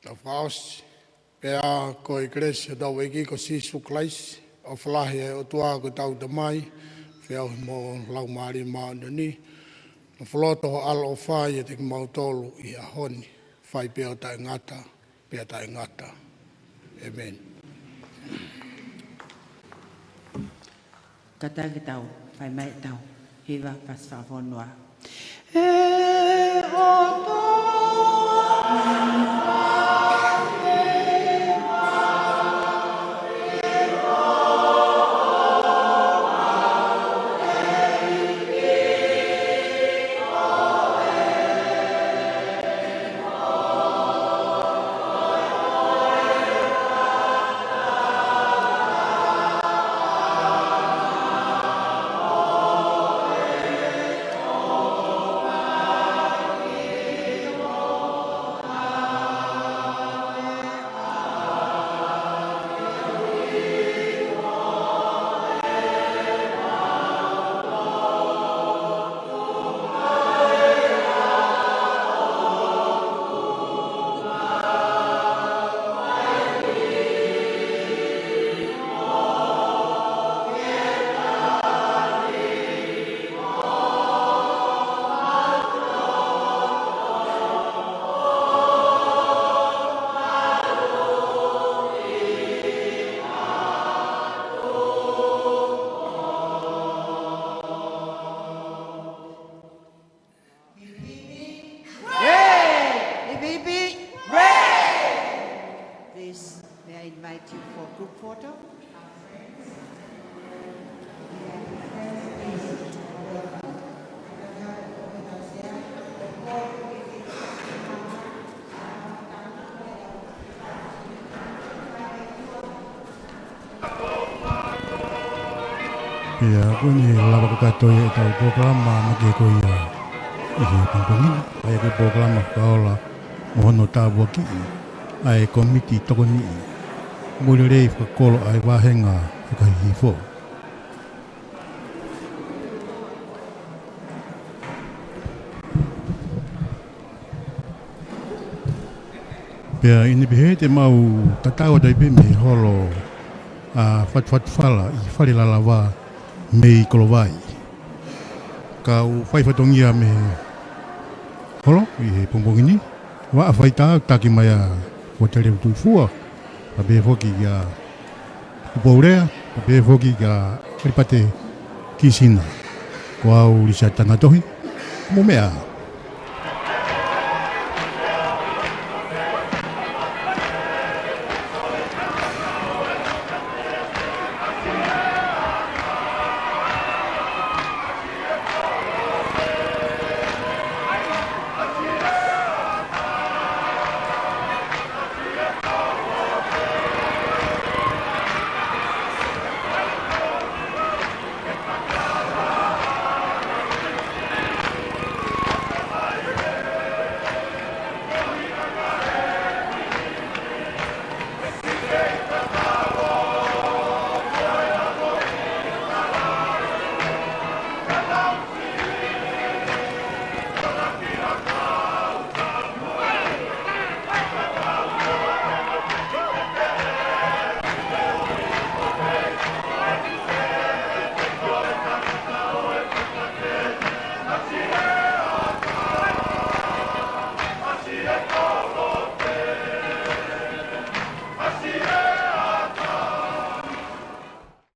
Tau fakaʻosi. Pea ko e kelesi ʻa hotau ʻEiki ko Sīsū Kalaisi, ʻofa lahi ʻa e ʻOtua ko hotau Tamai, feohi mo e Laumālie Māʻoniʻoni, nofoʻia ʻi he ʻaloʻofa ʻiate kimautolu ʻi he ʻaho ni, fai pē ʻo taʻengata, pea taʻengata. ʻĒmeni. Kātaki tau, fai mai tau, hiva fasi fakafonua. Hooray! Hooray! Please, may I invite you for group photo? Pea ko eni lava kakato ia ʻetau polokalama makehe ko ia ʻi he pongipongi ni. ʻA ia ko e polokalama fakaola mo hono tāpuakiʻi ʻa e kōmiti tokoniʻi moʻui lelei fakakolo ʻa e vāhenga fakahihifo. Pea ʻi heʻene pehē te mau tatau atu ai pē mei he holo ʻa Fatufatufala ʻi Fale Lalava mei Kolovai. Kau fai fatongia mei he holo ʻi he pongipongi ni. Vaʻa faitātaki mai ʻa Fuatele Tuʻifua, pea pehē foki ʻa Kupoulea, pea pehē foki ʻa Alipate Kisina. Ko au Lisa Tangatohi, mo meʻa.